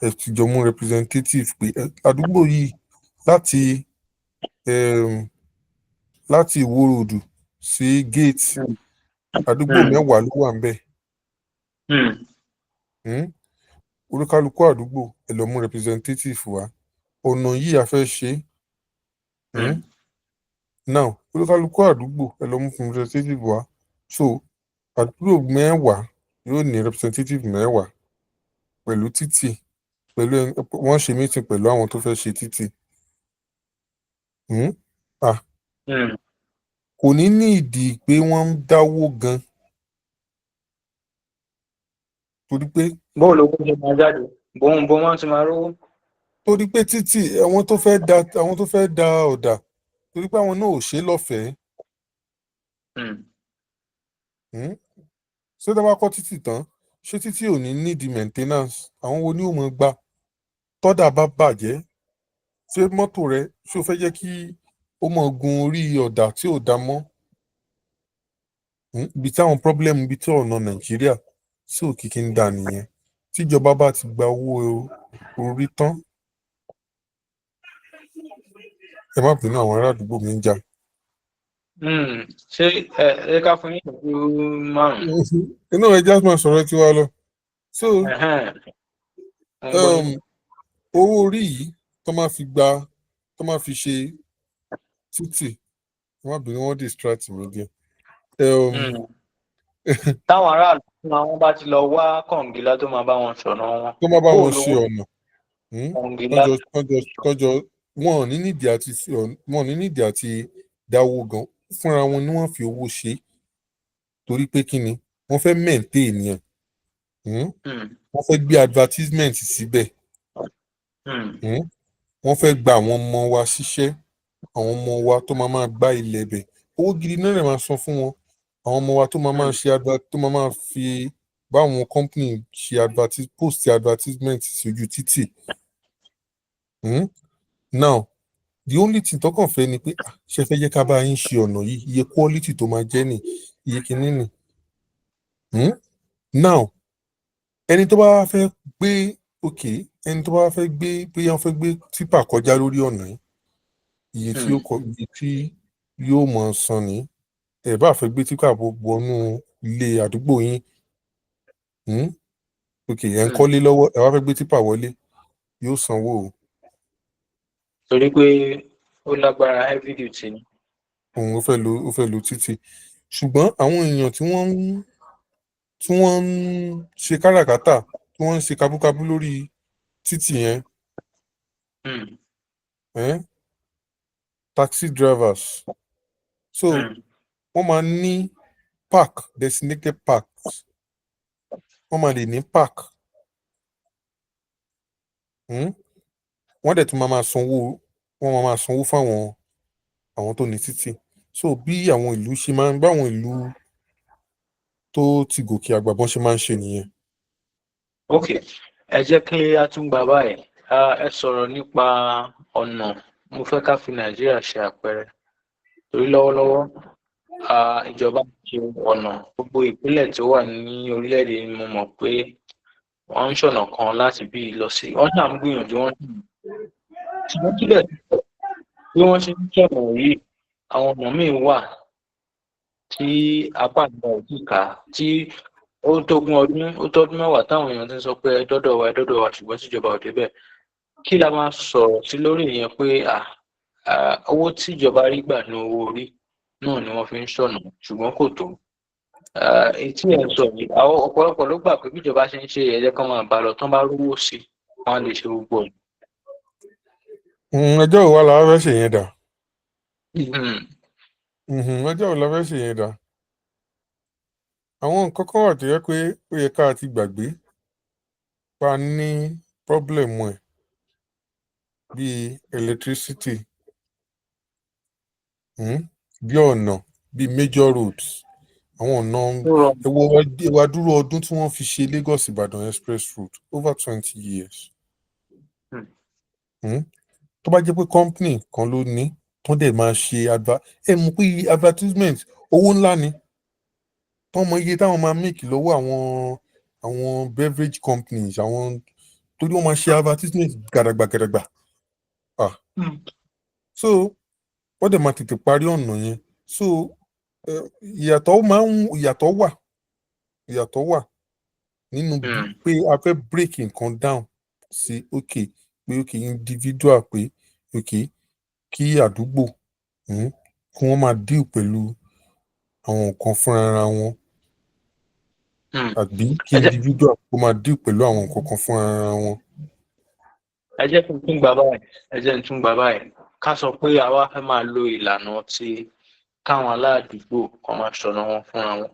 ẹ ti jọ mú representative pé àdúgbò yìí, láti Ìwó Road sí gate, àdúgbò 10 ló wà ńbẹ̀. Olúkálukú àdúgbò, ẹ lọ mú representative wá, ọ̀nà yìí a fẹ́ ṣe é. Now, olúkálukú àdúgbò, ẹ lọ mú representative wá. So àdúgbò 10 yóò ní representative 10 pẹ̀lú títì, pẹ̀lú wọ́n ṣe meeting pẹ̀lú àwọn tó fẹ́ ṣe títì. Ah, kò ní ní ìdí pé wọ́n ń dáwó gan, torí pé Bóò lówó ṣe máa jáde, bóun bó wọn ti máa rówó? Torí pé títì, àwọn tó fẹ́ da ọ̀dà, torí pé àwọn náà ò ṣe é lọ́fẹ̀ẹ́. Ṣé tó bá kọ́ títì tán, ṣé títì ò ní need maintenance? Àwọn wo ni ó mọ̀ gbà tọ́dà bá bàjẹ́? Ṣé mọ́tò rẹ, ṣé o fẹ́ jẹ́ kí ó mọ̀ gun orí ọ̀dà tí ò da mọ́? Ibi tí àwọn problem, ibi tí ọ̀nà Nàìjíríà tí ò kìkì ń da nìyẹn. Tíjọba bá ti gba owó orí tán, ẹ má bínú, àwọn ará àdúgbò mi ń jà. Ṣé ẹ ká fún yín ìṣẹ́jú 5? Inú ẹ já máa sọ̀rọ̀ tiwa lọ. So Ẹ̀hẹ́n. Mo ń gbọ́ yín. Owó orí yìí tó máa fi gba, tó máa fi ṣe títì, ẹ má bínú, wọ́n distract mi díẹ̀. Táwọn aráàlú fúnra wọn bá ti lọ wá kọ̀ǹgílá tó máa bá wọn ṣọ̀nà wọn. Tó máa bá Bó wọn ṣe lówó ọ̀nà, kọ̀ǹgílá. Tọ́jọ́ wọn ò ní nídìí àti dáwó gan fúnra wọn ni wọ́n fi owó ṣe, torí pé kí ni wọ́n fẹ́ maintain yẹn? Wọ́n fẹ́ gbé advertisement síbẹ̀. Wọ́n fẹ́ gba àwọn ọmọ wa síṣẹ́, àwọn ọmọ wa tó máa máa gbá ilẹ̀ bẹ̀. Owó gidi náà lè máa san fún wọn. Àwọn ọmọ wa tó máa máa ṣe advert, tó máa máa fi báwọn company ṣe advertise, post advertisement sójú títì. Now, the only thing tó kàn fẹ́ ni pé, ah, ṣe fẹ́ jẹ́ ká bá yín ṣe ọ̀nà yìí, iye quality tó máa jẹ́ nì, iye kinní nì. Now, ẹni tó bá wá fẹ́ gbé, okay, ẹni tó bá wá fẹ́ gbé, bóyá wọ́n fẹ́ gbé tipper kọjá lórí ọ̀nà yìí, iye tí ó kọ, iye tí yóò mọ̀ san ní. Ẹ bá fẹ́ gbé tipper wọnú ilé àdúgbò yín. Okay, ẹ̀ ń kọ́lé lọ́wọ́, ẹ wá fẹ́ gbé tipper wọlé, yóò sanwó o. Torí pé ó lágbára, heavy duty ni. Òun ó fẹ́ lo títì, ṣùgbọ́n àwọn èèyàn tí wọ́n ń ṣe káràkátà, tí wọ́n ń ṣe kabúkabú lórí títì yẹn, taxi drivers, so wọ́n máa ní park, designated parks, wọ́n máa lè ní park. Wọ́n dẹ̀ tún máa sanwó, wọ́n máa sanwó fáwọn àwọn tó ní títì. So bí àwọn ìlú ṣe máa ń báwọn ìlú tó ti gòkè àgbà bọ́n ṣe máa ń ṣe nìyẹn. Ok, ẹ jẹ́ kí a tún gbà báyìí. Ah, ẹ sọ̀rọ̀ nípa ọ̀nà. Mo fẹ́ ká fi Nàìjíríà ṣe àpẹẹrẹ, torí lọ́wọ́lọ́wọ́, ìjọba ń ṣe ọ̀nà. Gbogbo ìpínlẹ̀ tó wà ní orílẹ̀-èdè ni mo mọ̀ pé wọ́n ń ṣọ̀nà kan láti bí lọ sí, wọ́n ṣáà ń gbìyànjú wọn, ṣùgbọ́n síbẹ̀, bí wọ́n ṣe ń ṣọ̀nà yìí, àwọn ọ̀nà míì wà tí apá àgbà ò tí ká, tí ó tógún ọdún, ó tọ́dún 10 táwọn èèyàn ti ń sọ pé ẹ dọ́dọ̀ wa, ẹ dọ́dọ̀ wa, ṣùgbọ́n tíjọba ò débẹ̀. Kí la máa sọ̀rọ̀ sí lórí ìyẹn pé owó tíjọba rí gbà ní owó orí náà ni wọ́n fi ń ṣọ̀nà, ṣùgbọ́n kò tó? Èyí tí ẹ̀ ń sọ yìí, àwọn ọ̀pọ̀lọpọ̀ ló gbà pé bíjọba ṣe ń ṣe, ẹ jẹ́ kán máa bá lọ, tán bá rówó sí i, wọ́n á lè ṣe gbogbo ẹ̀. Ẹjọ́ wo wá la wá fẹ́ ṣe yẹn dà? Ẹjọ́ wo la fẹ́ ṣe yẹn dà? Àwọn nǹkan kan wà tó yẹ pé ó yẹ ká ti gbàgbé pa ní problem ẹ̀, bíi electricity, bí ọ̀nà, bíi major roads, àwọn ọ̀nà. Ó rọrùn. Ẹ wo, ẹ wá dúró ọdún tí wọ́n fi ṣe Lagos Ìbàdàn express route, over 20 years. Tó bá jẹ́ pé company kan ló ní, tó dẹ̀ máa ṣe adver, ẹ mọ̀ pé advertisement owó ńlá ni, tó mọ iye táwọn máa make lọ́wọ́ àwọn beverage companies, àwọn torí wọ́n máa ṣe advertisement gàdàgbà gàdàgbà. So wọ́n dẹ̀ máa tètè parí ọ̀nà yẹn. So ìyàtọ̀ máa ń ìyàtọ̀ wà nínú pé a fẹ́ break nǹkan down sí, okay, pé okay, individual, pé okay, kí àdúgbò, kí wọ́n máa deal pẹ̀lú àwọn nǹkan fúnra wọn, àbí kí Ẹ jẹ́ individual kó máa deal pẹ̀lú àwọn nǹkan kan fúnra wọn. Ẹ jẹ́ kí n tún gbà báyìí, ẹ jẹ́ n tún gbà báyìí. Ká sọ pé àwa fẹ́ máa lo ìlànà tí káwọn aládùúgbò kan máa ṣọ̀nà wọn fúnra wọn,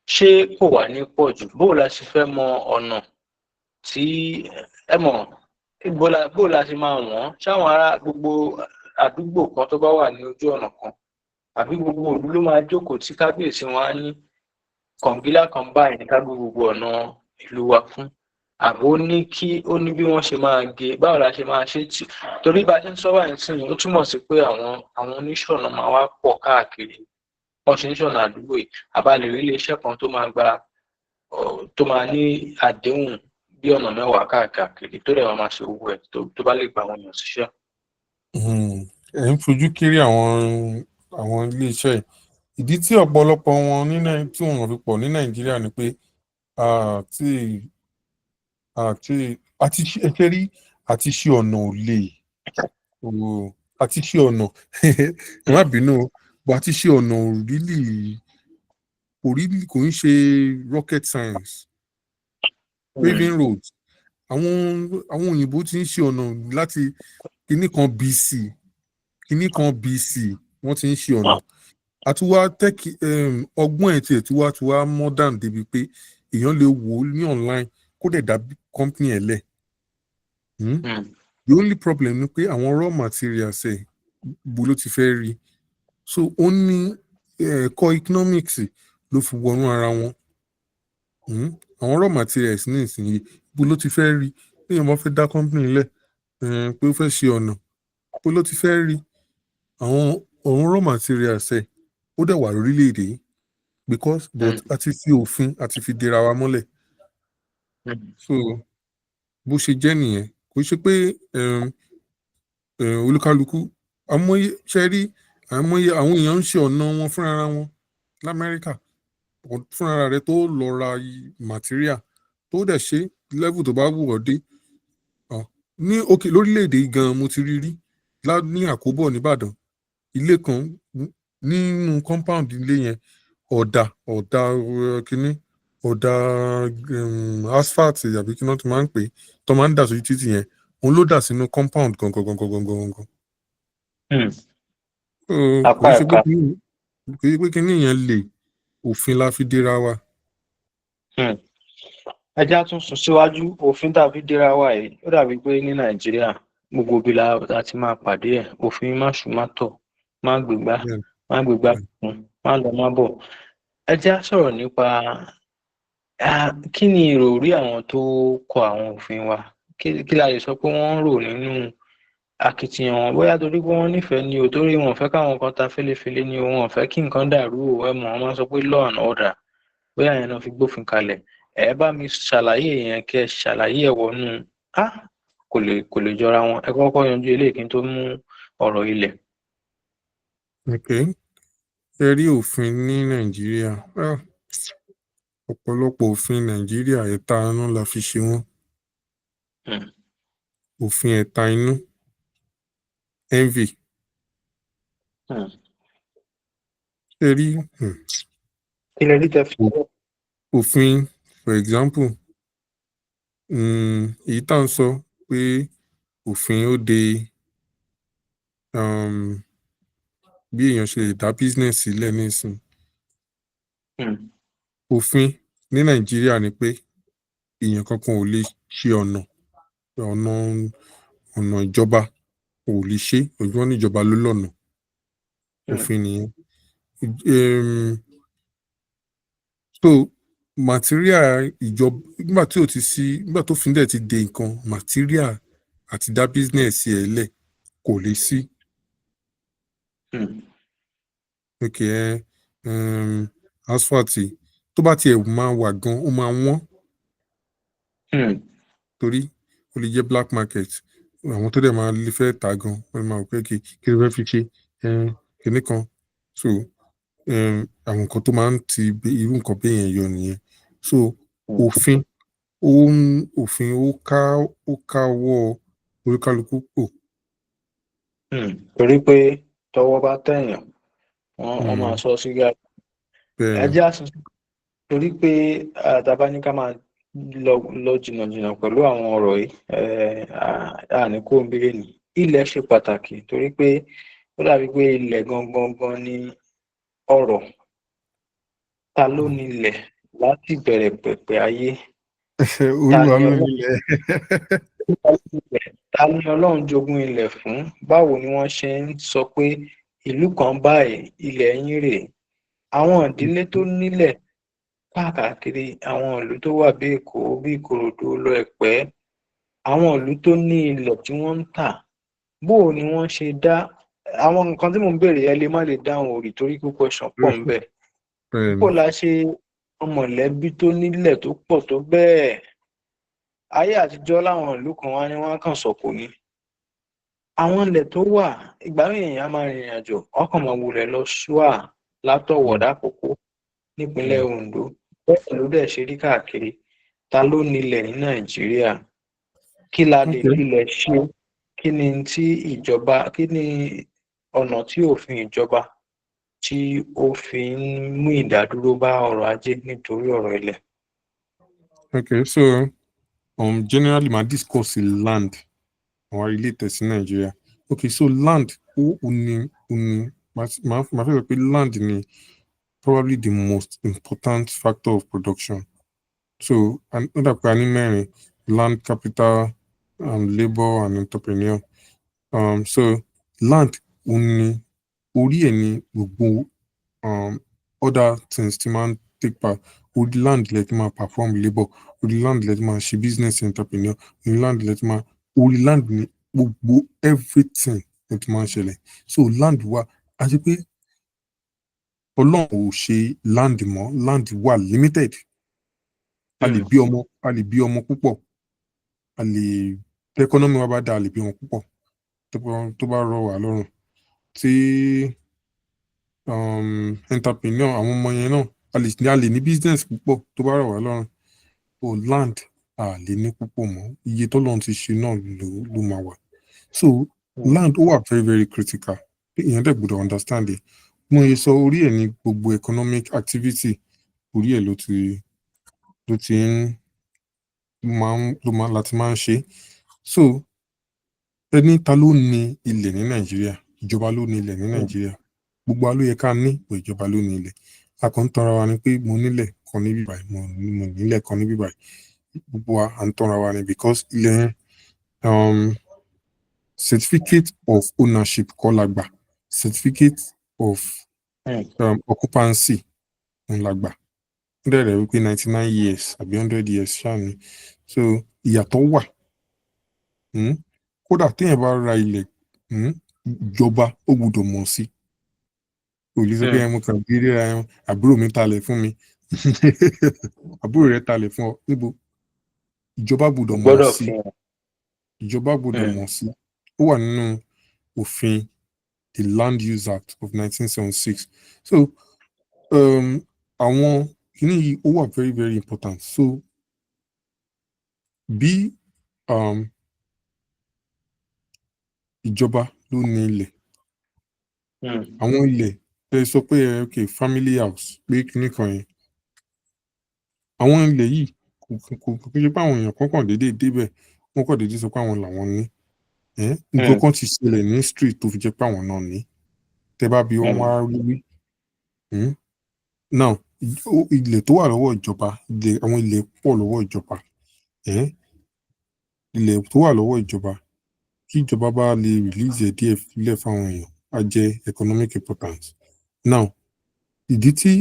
ṣé kò wà ní pọ̀ jù? Bó la ṣe fẹ́ mọ ọ̀nà tí ẹ mọ̀, bó la ṣe máa wọ̀n? Ṣáwọn ará gbogbo àdúgbò kan tó bá wà ní ojú ọ̀nà kan, àbí gbogbo ìlú ló máa jókòó tí kábíyèsí wọn á ní kọ̀ǹgílá kan báyìí ní ká gbé gbogbo ọ̀nà ìlú wa fún, àbó ní kí ó ní bí wọ́n ṣe máa gé? Báwo la ṣe máa ṣe tí, torí bá a ṣe ń sọ báyìí sí, ó túmọ̀ sí pé àwọn oníṣọ̀nà máa wá pọ̀ káàkiri, wọ́n ṣe ń ṣọ̀nà àdúgbò yìí. Àbá lè rí iléeṣẹ́ kan tó máa gba tó máa ní àdéhùn bí ọ̀nà 10 káàkiri, tó dẹ̀ máa ṣe owó ẹ̀, tó bá lè gba àwọn èèyàn síṣẹ́. Ẹ̀ ń fojú kéré àwọn iléeṣẹ́ yìí. Ìdí tí ọ̀pọ̀lọpọ̀ wọn ní tí wọn fi pọ̀ ní Nàìjíríà ni pé àti ṣe rí àti ṣe ọ̀nà ò lè àti ṣe ọ̀nà, ẹ má bínú o, but àti ṣe ọ̀nà ò really, kò really, kò ń ṣe rocket science. Paving roads, àwọn òyìnbó ti ń ṣe ọ̀nà láti kinní kan BC, kinní kan BC, wọ́n ti ń ṣe ọ̀nà. Àti wá tech, ọgbọ́n ẹ̀ tiẹ̀ tí wá modern débi pé èèyàn lè wò ó ní online, kó dẹ̀ dá company ẹ̀ lẹ̀. The only problem ni pé àwọn raw materials ẹ̀, bó ló ti fẹ́ rí? So ó ní ẹ̀kọ́ economics ló fi wọnú ara wọn. Àwọn raw materials ní ìsinyìí, bó ló ti fẹ́ rí? Téèyàn bá fẹ́ dá company lẹ̀, pé ó fẹ́ ṣe ọ̀nà, bó ló ti fẹ́ rí àwọn raw materials ẹ̀? Ó dẹ̀ wà lórílẹ̀‐èdè yìí because, but a ti fi òfin, a ti fi dera wa mọ́lẹ̀. So bó ṣe jẹ́ nìyẹn. Kò ṣe pé olúkálukú àmọye ṣe rí, àmọye àwọn èèyàn ń ṣe ọ̀nà wọn fúnra wọn lamẹ́ríkà, fúnra rẹ̀ tó lọ ra material, tó dẹ̀ ṣe level tó bá wù ọ́ dé ní òkè lórílẹ̀‐èdè yìí gan. Mo ti rí rí. Ní Àkóbọ̀ nìbàdàn, ilé kan nínú compound ilé yẹn, ọ̀dà kínní, ọ̀dà asphalt àbí kí wọ́n ti máa ń pè é tó máa ń dà sójú títì yẹn, òun ló dà sínú compound gangan gangan gangan gangan. So, kò Apá ń ṣe pé ẹ̀ka. Kì í ṣe pé kínní yẹn lè, òfin la fi dira wa. Ẹ jẹ́ á tún sún síwájú. Òfin tá a fi dira wa yìí, ó dàbí pé ní Nàìjíríà, gbogbo ibi la ti máa pàdé ẹ̀. Òfin má ṣù, má tọ̀, má gbégbá, má gbégbá fún, má lọ, má bọ̀. Ẹ jẹ́ á sọ̀rọ̀ nípa kí ni ìròrí àwọn tó kọ àwọn òfin wa? Kí la lè sọ pé wọ́n ń rò nínú akitiyan wọn? Bóyá torí pé wọ́n nífẹ̀ẹ́ ni o, torí wọn ò fẹ́ káwọn kan ta fẹ́lẹ́fẹ́lẹ́ ni o, wọn ò fẹ́ kí nǹkan dàrú o. Ẹ mọ̀, wọ́n máa ń sọ pé law and order, bóyá yẹn náà fi gbófin kalẹ̀. Ẹ bá mi ṣàlàyé yẹn, kẹ́ ẹ ṣàlàyé ẹ̀ wọnú á, kò lè jọra wọn. Ẹ kọ́kọ́ yanjú eléyìí kí n tó mú ọ̀rọ̀ ilẹ̀. Ok, ẹ rí òfin ní Nàìjíríà, ọ̀pọ̀lọpọ̀ òfin Nàìjíríà, ẹ̀ta inú la fi ṣe wọ́n. Òfin ẹ̀ta inú, envy. Ẹ rí Kí lẹ rí tẹ fi? Òfin, for example, èyí tá à ń sọ pé òfin ó de bí èèyàn ṣe lè dá business sílẹ̀ nísìn. Òfin ní Nàìjíríà ni pé èèyàn kankan ò lè ṣe ọ̀nà ìjọba, ò lè ṣe ojú wọn ní ìjọba ló lọ́nà. Òfin nìyẹn. So material ìjọba, nígbà tí ò ti sí, nígbà tó fin dẹ̀ ti de nǹkan, material àti dá business ẹ̀ lẹ̀ kò lè sí. Ok, ẹ asphalt tó bá tiẹ̀ máa wà gan, ó máa wọ́n, torí ó lè jẹ́ black market. Àwọn tó dẹ̀ máa lè fẹ́ tà gan, wọ́n máa wò pé kí ló fẹ́ fi ṣe kinní kan. So àwọn nǹkan tó máa ń ti irú nǹkan bẹ́ẹ̀ yẹn yọ nìyẹn. So òfin ó ń òfin ó ká ọwọ́ oníkálukú pò. Torí pé tọwọ́ bá tẹ̀yàn, wọ́n máa sọ sí gàdá. Bẹ́ẹ̀ Ẹ ni. Jẹ́ àtúnṣe, torí pé tá a bá ní ká máa lọ jìnnà jìnnà pẹ̀lú àwọn ọ̀rọ̀ yìí, à ní kó ń bèrè ní. Ilẹ̀ ṣe pàtàkì, torí pé ó dàbí pé ilẹ̀ gangan gan ni ọrọ̀. Ta ló nílẹ̀ láti bẹ̀rẹ̀ pẹ̀pẹ̀ ayé? Ta Olúwa ni ló Ọlọ́run nílẹ̀. Ta ni Ọlọ́run jogún ilẹ̀ fún? Báwo ni wọ́n ṣe ń sọ pé ìlú kan báyìí, ilẹ̀ yín rèé? Àwọn ìdílé tó nílẹ̀ káàkiri àwọn ìlú tó wà, bí Èkó, bí Ìkòròdú lọ Ẹ̀pẹ́, àwọn ìlú tó ní ilẹ̀ tí wọ́n ń tà, bóò ni wọ́n ṣe dá àwọn nǹkan tí mò ń béèrè? Ẹ lè má lè dáhùn òrì, torí pé question pọ̀ ń bẹ̀. Bẹ́ẹ̀ ni. Bó la ṣe mọ̀lẹ́bí tó nílẹ̀ tó pọ̀ tó bẹ́ẹ̀? Ayé àtijọ́, láwọn ìlú kan, wá ní wọ́n kàn sọ̀kò ni àwọn ilẹ̀ tó wà. Ìgbà míì, èèyàn á máa rìnrìn àjò, ọkàn máa wulẹ̀ lọ ṣúà látọ̀wọ̀ dákòókò nípínlẹ̀ Ondo. Bẹ́ẹ̀ ló dẹ̀ ṣe rí káàkiri. Ta ló nílẹ̀ ní Nàìjíríà? Kí la lè filẹ̀ ṣe? Kí ni tí ìjọba, kí ni ọ̀nà tí òfin ìjọba tí ó fi ń mú ìdádúró bá ọrọ̀ ajé nítorí ọ̀rọ̀ ilẹ̀? Okay, so generally ma discuss land, àwọn relate sí Nàìjíríà. Okay, so land ó ní máa fẹ́ sọ pé land ni probably the most important factor of production. So ó dà pé a ní mẹ́rin: land, capital, labour and entrepreneur. So land ó ní orí ẹ̀ ní gbogbo other things ti máa ń take part. Orí land lẹ ti máa perform labour, orí land lẹ ti máa ṣe business entrepreneur, orí land lẹ ti máa, orí land ní gbogbo everything ló ti máa ń ṣẹlẹ̀. So land wà, àti pé Ọlọ́run ò ṣe land mọ́, land wà limited. A lè bí ọmọ, a lè bí ọmọ púpọ̀, a lè, economy wa bá dáa, a lè bí ọmọ púpọ̀ tó bá rọ̀ wá lọ́rùn. Tí entrepreneur, àwọn ọmọ yẹn náà, a lè ní business púpọ̀ tó bá rọ̀ wá lọ́rùn. But land, a lè ní púpọ̀ mọ́. Iye tọ́lọ́run ti ṣe náà ló máa wà. So Land ó wà very very critical. Èèyàn dẹ̀ gbọ́dọ̀ understand it. Mo yẹ sọ, orí ẹ̀ ní gbogbo economic activity, orí ẹ̀ ló ti ń máa ń ló máa láti máa ń ṣe. So ẹni ta ló ní ilẹ̀ ní Nàìjíríà? Ìjọba ló ní ilẹ̀ ní Nàìjíríà. Gbogbo wa ló yẹ ká ní pé ìjọba ló ní ilẹ̀. A kàn ń tanra wa ni pé mo nílẹ̀ kan níbí báyìí, mo nílẹ̀ kan níbí báyìí. Gbogbo wa à ń tanra wa ni, because ilẹ̀ yẹn, certificate of ownership kọ́ la gbà, certificate of occupancy ń la gbà. Ó dẹ̀ rẹ̀ wípé 99 years àbí 100 years ṣáà ni. So ìyàtọ̀ wà. Kódà téèyàn bá ra ilẹ̀, ìjọba ó gbọ́dọ̀ mọ̀ sí. Kò lè sọ pé ẹ mo kàn gbé ríra ẹ, àbúrò mi talẹ̀ fún mi. Àbúrò rẹ talẹ̀ fún ọ níbo? Ìjọba gbọ́dọ̀ mọ̀ Gbọ́dọ̀ sí. fi hàn. Ìjọba gbọ́dọ̀ mọ̀ sí. Ó wà nínú òfin, the Land Use Act of 1976. So àwọn kìíní yìí, ó wà very very important. So bí ìjọba ló ní ilẹ̀, àwọn ilẹ̀ tẹ́ sọ pé ẹ ok, family house, pé kinní kan yẹn, àwọn ilẹ̀ yìí, kò kí ṣe pé àwọn èèyàn kan kàn déédéé débẹ̀, wọ́n kàn déédéé sọ pé àwọn làwọn ní. Nǹkan kan ti ṣẹlẹ̀ ní street tó fi jẹ́ pé àwọn náà ní. Tẹ́ bá bi wọ́n, wá rí wí. Now ilẹ̀ tó wà lọ́wọ́ ìjọba, ilẹ̀, àwọn ilẹ̀ pọ̀ lọ́wọ́ ìjọba. Ilẹ̀ tó wà lọ́wọ́ ìjọba, kí ìjọba bá lè release ẹ̀ díẹ̀ sílẹ̀ fáwọn èèyàn, á jẹ́ economic importance. Now ìdí tí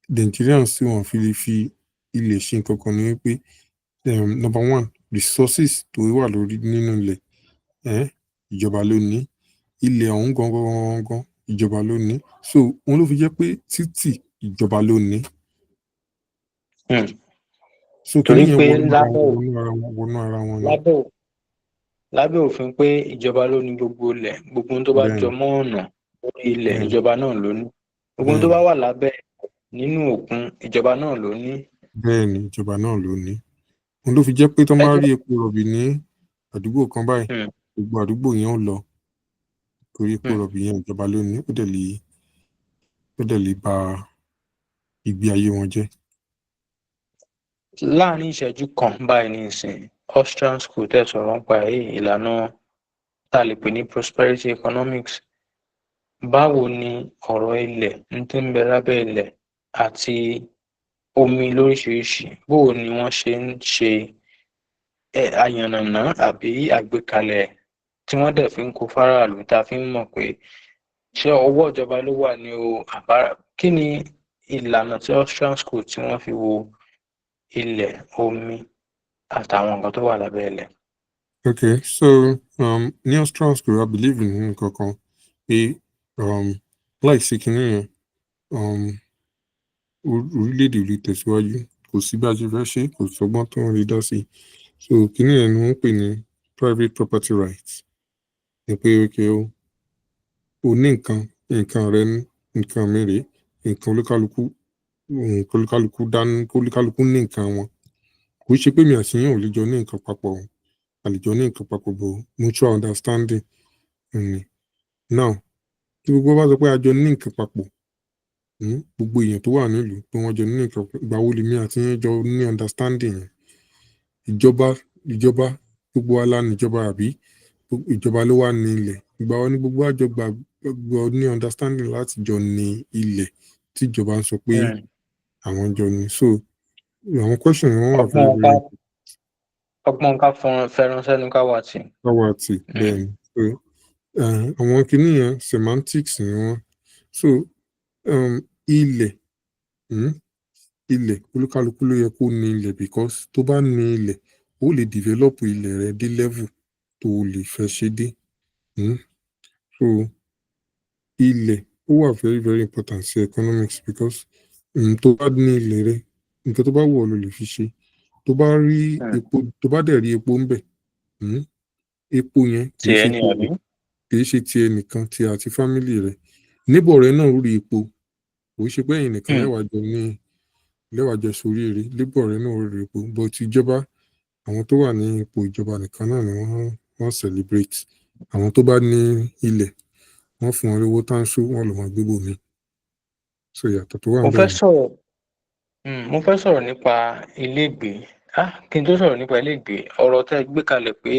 Nigerians tí wọ́n fi lè fi ilẹ̀ ṣe nǹkan kan ni wípé, number one, resources tó wà lórí nínú ilẹ̀, ìjọba ló ní ilẹ̀ ọ̀hún gangan gangan, ìjọba ló ní. So òun ló fi jẹ́ pé títì, ìjọba ló ní. So Torí kìíní yẹn pé wọnú ara lábẹ́ wọn, wọnú ara wọn, wọnú ara wọn ni. Lábẹ́ òfin pé ìjọba ló ní gbogbo ilẹ̀, gbogbo ohun tó bá jọ mọ́ ọ̀nà lórí ilẹ̀, ìjọba náà ló ní. Gbogbo ohun tó bá wà lábẹ́ nínú òkun, ìjọba náà ló ní. Bẹ́ẹ̀ ni, ìjọba náà ló ní. Òun ló fi jẹ́ pé tó Ẹ máa jẹ́ rí epo rọ̀bì ní àdúgbò kan báyìí, gbogbo àdúgbò yẹn ó lọ, torí epo rọ̀bì yẹn, ìjọba ló ní. Ó dẹ̀ lè ba ìgbé ayé wọn jẹ́. Láàrin ìṣẹ́jú kan báyìí nísìnyí, Austrian School tẹ́ sọ̀rọ̀ nípa èyí, ìlànà tá a lè pè ní prosperity economics, báwo ni ọ̀rọ̀ ilẹ̀ ń tí ń bẹ lábẹ́ ilẹ̀ àti omi lóríṣiríṣi, báwo ni wọ́n ṣe ń ṣe àyànnàná àbí àgbékalẹ̀ tí wọ́n dẹ̀ fi ń kó fáráàlú, tá a fi ń mọ̀ pé ṣé ọwọ́ ìjọba ló wà ní o àbá? Kí ni ìlànà tí Austrian School tí wọ́n fi wo ilẹ̀, omi àtàwọn nǹkan tó wà lábẹ́ ilẹ̀? Okay, so ní Austrian School, I believe in nǹkan kan pé láìsí kinní yẹn, orílẹ̀-èdè ò lè tẹ̀síwájú. Kò sí bí a ṣe fẹ́ ṣe, kò sọ́gbọ́n tó ń rí dá sí. So kinní yẹn ni wọ́n ń pè ní private property rights. Ní pé okay o, o ní nǹkan, nǹkan rẹ ní, nǹkan mi rèé, nǹkan olúkálukú, nǹkan olúkálukú dání, olúkálukú ní nǹkan wọn. Kò í ṣe pé mi àti yín ò lè jọ ní nǹkan papọ̀ o. A lè jọ ní nǹkan papọ̀, but mutual understanding ni. Now tí gbogbo wa bá sọ pé a jọ ní nǹkan papọ̀, gbogbo èèyàn tó wà nílùú pé wọ́n jọ ní nǹkan, ìgbà wo lèmi àti yín jọ ní understanding yẹn? Ìjọba, gbogbo wa la níjọba, àbí ìjọba ló wà ní ilẹ̀? Ìgbà wo ni gbogbo wa jọ gbà gbọ́ ní understanding láti jọ ní ilẹ̀ tí ìjọba ń sọ pé àwọn jọ ní? So àwọn question yẹn, wọ́n wà very Ọgbọ́n ká very ọgbọ́n ká fọn fẹran sẹ́nu ká wà tì. Káwa tì, bẹ́ẹ̀ ni. So àwọn kinní yẹn, semantics ni wọ́n. So ilẹ̀, ilẹ̀, olúkálukú ló yẹ kó ní ilẹ̀, because tó bá ní ilẹ̀, ó lè develop ilẹ̀ rẹ dé level tó o lè fẹ́ ṣe dé. So ilẹ̀ ó wà very very important sí economics, because tó bá ní ilẹ̀ rẹ, nǹkan tó bá wù ọ́ ló lè fi ṣe. Tó bá rí epo, tó bá dẹ̀ rí epo ńbẹ̀, epo yẹn kì í Tiẹ̀ ṣe ni ti àbí? Kì í ṣe ti ẹnìkan, ti àti family rẹ. Neighbor rẹ náà ó rí epo. Kò í ṣe pé ẹ̀yin nìkan lẹ́wàá jọ ní, lẹ́wàá jọ soríire. Neighbor rẹ náà ó rí epo, but ìjọba, àwọn tó wà ní ipò ìjọba nìkan náà ni wọ́n celebrate. Àwọn tó bá ní ilẹ̀, wọ́n fún wọn lówó táńsó, wọ́n lọ máa gbé bòmíì. So ìyàtọ̀ tó wà Mo ńbẹ̀ fẹ́ nìyẹn. sọ̀rọ̀, mo fẹ́ sọ̀rọ̀ nípa ilégbèé. Kí n tó sọ̀rọ̀ nípa ilégbèé, ọ̀rọ̀ tẹ́ ẹ gbé kalẹ̀ pé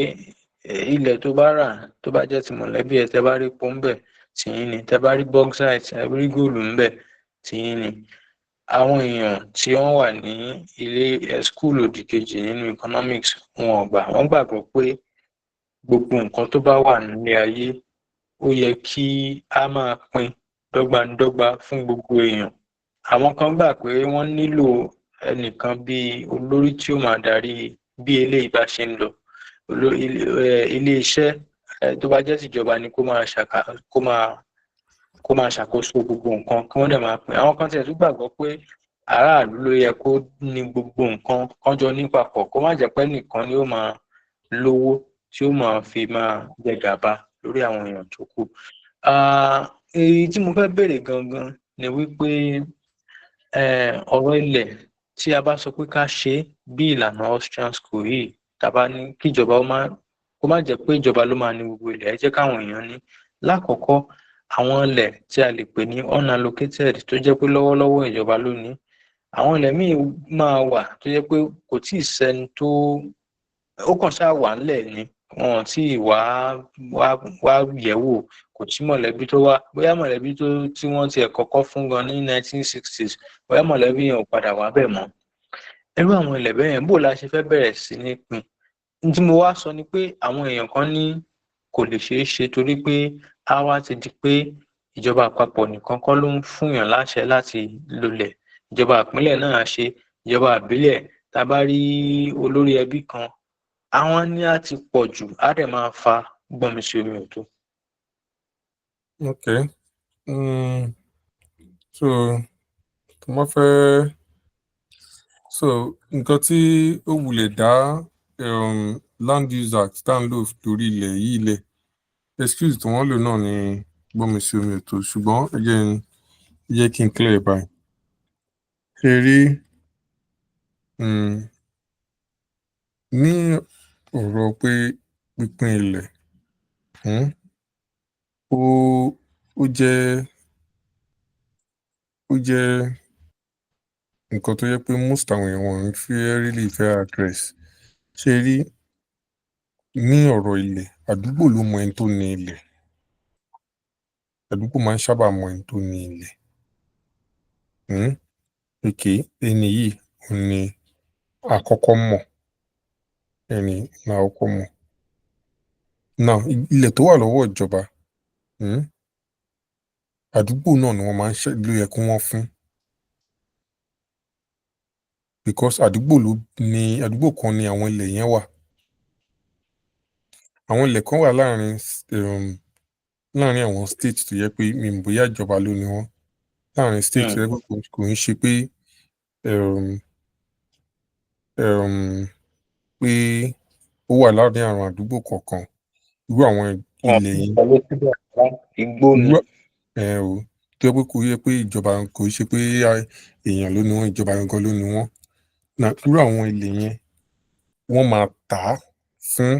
ilẹ̀ tó bá rà, tó bá jẹ́ ti mọ̀lẹ́bí ẹ, tẹ́ bá rí epo ńbẹ̀, tìyín ni. Tẹ́ bá rí bauxite, ẹ rí góòlù ńbẹ̀, tìyín ni. Àwọn èèyàn tí wọ́n wà ní ilé school òdì kejì nínú economics, wọn ò gbà. Wọ́n gbàgbọ́ pé gbogbo nǹkan tó bá wà nílé ayé, ó yẹ kí á máa pín dọ́gbandọ́gba fún gbogbo èèyàn. Àwọn kan gbà pé wọ́n nílò ẹnìkan bíi olórí tí ó máa darí bí eléyìí bá ṣe ń lọ. Ilé iṣẹ́ tó bá jẹ́ tìjọba ni kó máa ṣàkóso gbogbo nǹkan, kí wọ́n dẹ̀ máa pín. Àwọn kan tiẹ̀ tún gbàgbọ́ pé aráàlú ló yẹ kó ní gbogbo nǹkan, kán jọ ní papọ̀, kó má jẹ́ pé ẹnìkan ni ó máa lówó tí ó máa fi máa jẹ gàba lórí àwọn èèyàn tó kù. Èyí tí mo fẹ́ béèrè gangan ni wípé ọ̀rọ̀ ilẹ̀, tí a bá sọ pé ká ṣe é bí ìlànà Austrian school yìí, tá a bá ní kíjọba ó má kó má jẹ́ pé ìjọba ló máa ní gbogbo ilẹ̀, ẹ jẹ́ káwọn èèyàn ní. Lákọ̀ọ́kọ́, àwọn ilẹ̀ tí a lè pè ní unallocated, tó jẹ́ pé lọ́wọ́lọ́wọ́ ìjọba ló ní, àwọn ilẹ̀ míì máa wà tó jẹ́ pé kò tíì sẹ́ni tó, ó kàn ṣáà wà ńlẹ̀ ni, wọn ò tíì wá yẹ̀ wò, kò sí mọ̀lẹ́bí tó wá, bóyá mọ̀lẹ́bí tó tí wọ́n tiẹ̀ kọ́kọ́ fún gan ní 1960s, bóyá mọ̀lẹ́bí yẹn ò padà wá bẹ̀ mọ́. Irú àwọn ilẹ̀ bẹ́ẹ̀ yẹn, bó la ṣe fẹ́ bẹ̀rẹ̀ sí ní pín? N tí mo wá sọ ni pé àwọn èèyàn kan ní kò lè ṣeé ṣe, torí pé á wá ti di pé ìjọba àpapọ̀ nìkan kọ́ ló ń fúnyàn láṣẹ láti lolẹ̀, ìjọba ìpínlẹ̀ náà á ṣe, ìjọba ìbílẹ̀, tá a bá rí olórí ẹbí kan, àwọn ní á ti pọ̀ jù, á dẹ̀ máa fa gbọ́nmi sí omi ò tó. Okay. So tó bá fẹ́, so nǹkan tí ó wulẹ̀ dá Land Use Act tá à ń lò lórí ilẹ̀ yìí lẹ̀, excuse tí wọ́n lò náà ni gbọ́nmi sí omi ò tó, ṣùgbọ́n ẹ jẹ́ kí n clear ẹ̀ báyìí. Ṣé ẹ rí, ní ọ̀rọ̀ pé pínpín ilẹ̀, ó jẹ́ nǹkan tó jẹ́ pé most àwọn èèyàn wọn ò ń fẹ́ really fẹ́ address. Ṣé ẹ rí, ní ọ̀rọ̀ ilẹ̀, àdúgbò ló mọ ẹni tó ní ilẹ̀. Àdúgbò máa ń sábà mọ ẹni tó ní ilẹ̀. Okay, ẹni yìí òun ni àkọ́kọ́ mọ̀, ẹni la kọ́kọ́ mọ̀. Now, ilẹ̀ tó wà lọ́wọ́ ìjọba, àdúgbò náà ni wọ́n máa ń ṣe ló yẹ kí wọ́n fún. Because àdúgbò ló ní, àdúgbò kan ni àwọn ilẹ̀ yẹn wà. Àwọn ilẹ̀ kan wà láàrin àwọn state tó jẹ́ pé mi ò mọ̀ bóyá ìjọba ló ní wọ́n. Láàrin state tó jẹ́ pé kò ń ṣe pé pé ó wà láàrin àwọn àdúgbò kọ̀ọ̀kan. Irú àwọn Wọn ilẹ̀ yẹn, kọ́lé síbẹ̀ rárá, igbó ni. Irú ẹ o, tó jẹ́ pé kò yẹ pé ìjọba, kò ń ṣe pé èèyàn ló ní wọ́n, ìjọba gangan ló ní wọ́n. Now, irú àwọn ilẹ̀ yẹn, wọ́n máa tà á fún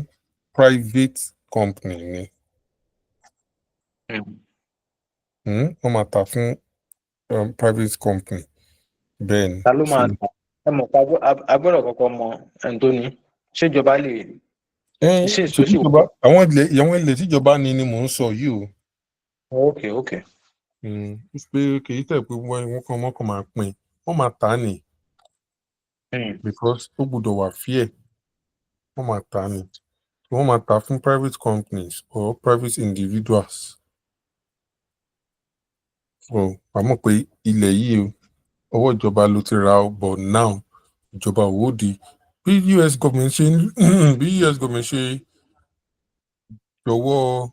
private company ni. Wọ́n máa tà á fún private company. Bẹ́ẹ̀ ni. Ta ló máa tà? Ẹ mọ̀ pé a gbọ́dọ̀ kọ́kọ́ mọ ẹni tó ní. Ṣé ìjọba lè ṣé èso Ṣebí sì ìjọba, àwọn ilẹ̀ tíjọba ní ni mò ń sọ yìí o. Ok. Pé kì í tẹ̀ pé wọ́n kàn máa pín, wọ́n máa tà á nì because ó gbọ́dọ̀ wà fair. Wọ́n máa tà á ni. Wọ́n máa tà á fún private companies or private individuals. So wàá mọ̀ pé ilẹ̀ yìí o, ọwọ́ ìjọba ló ti ra o, but now ìjọba ò ó di bí US government ṣe jọ̀wọ́,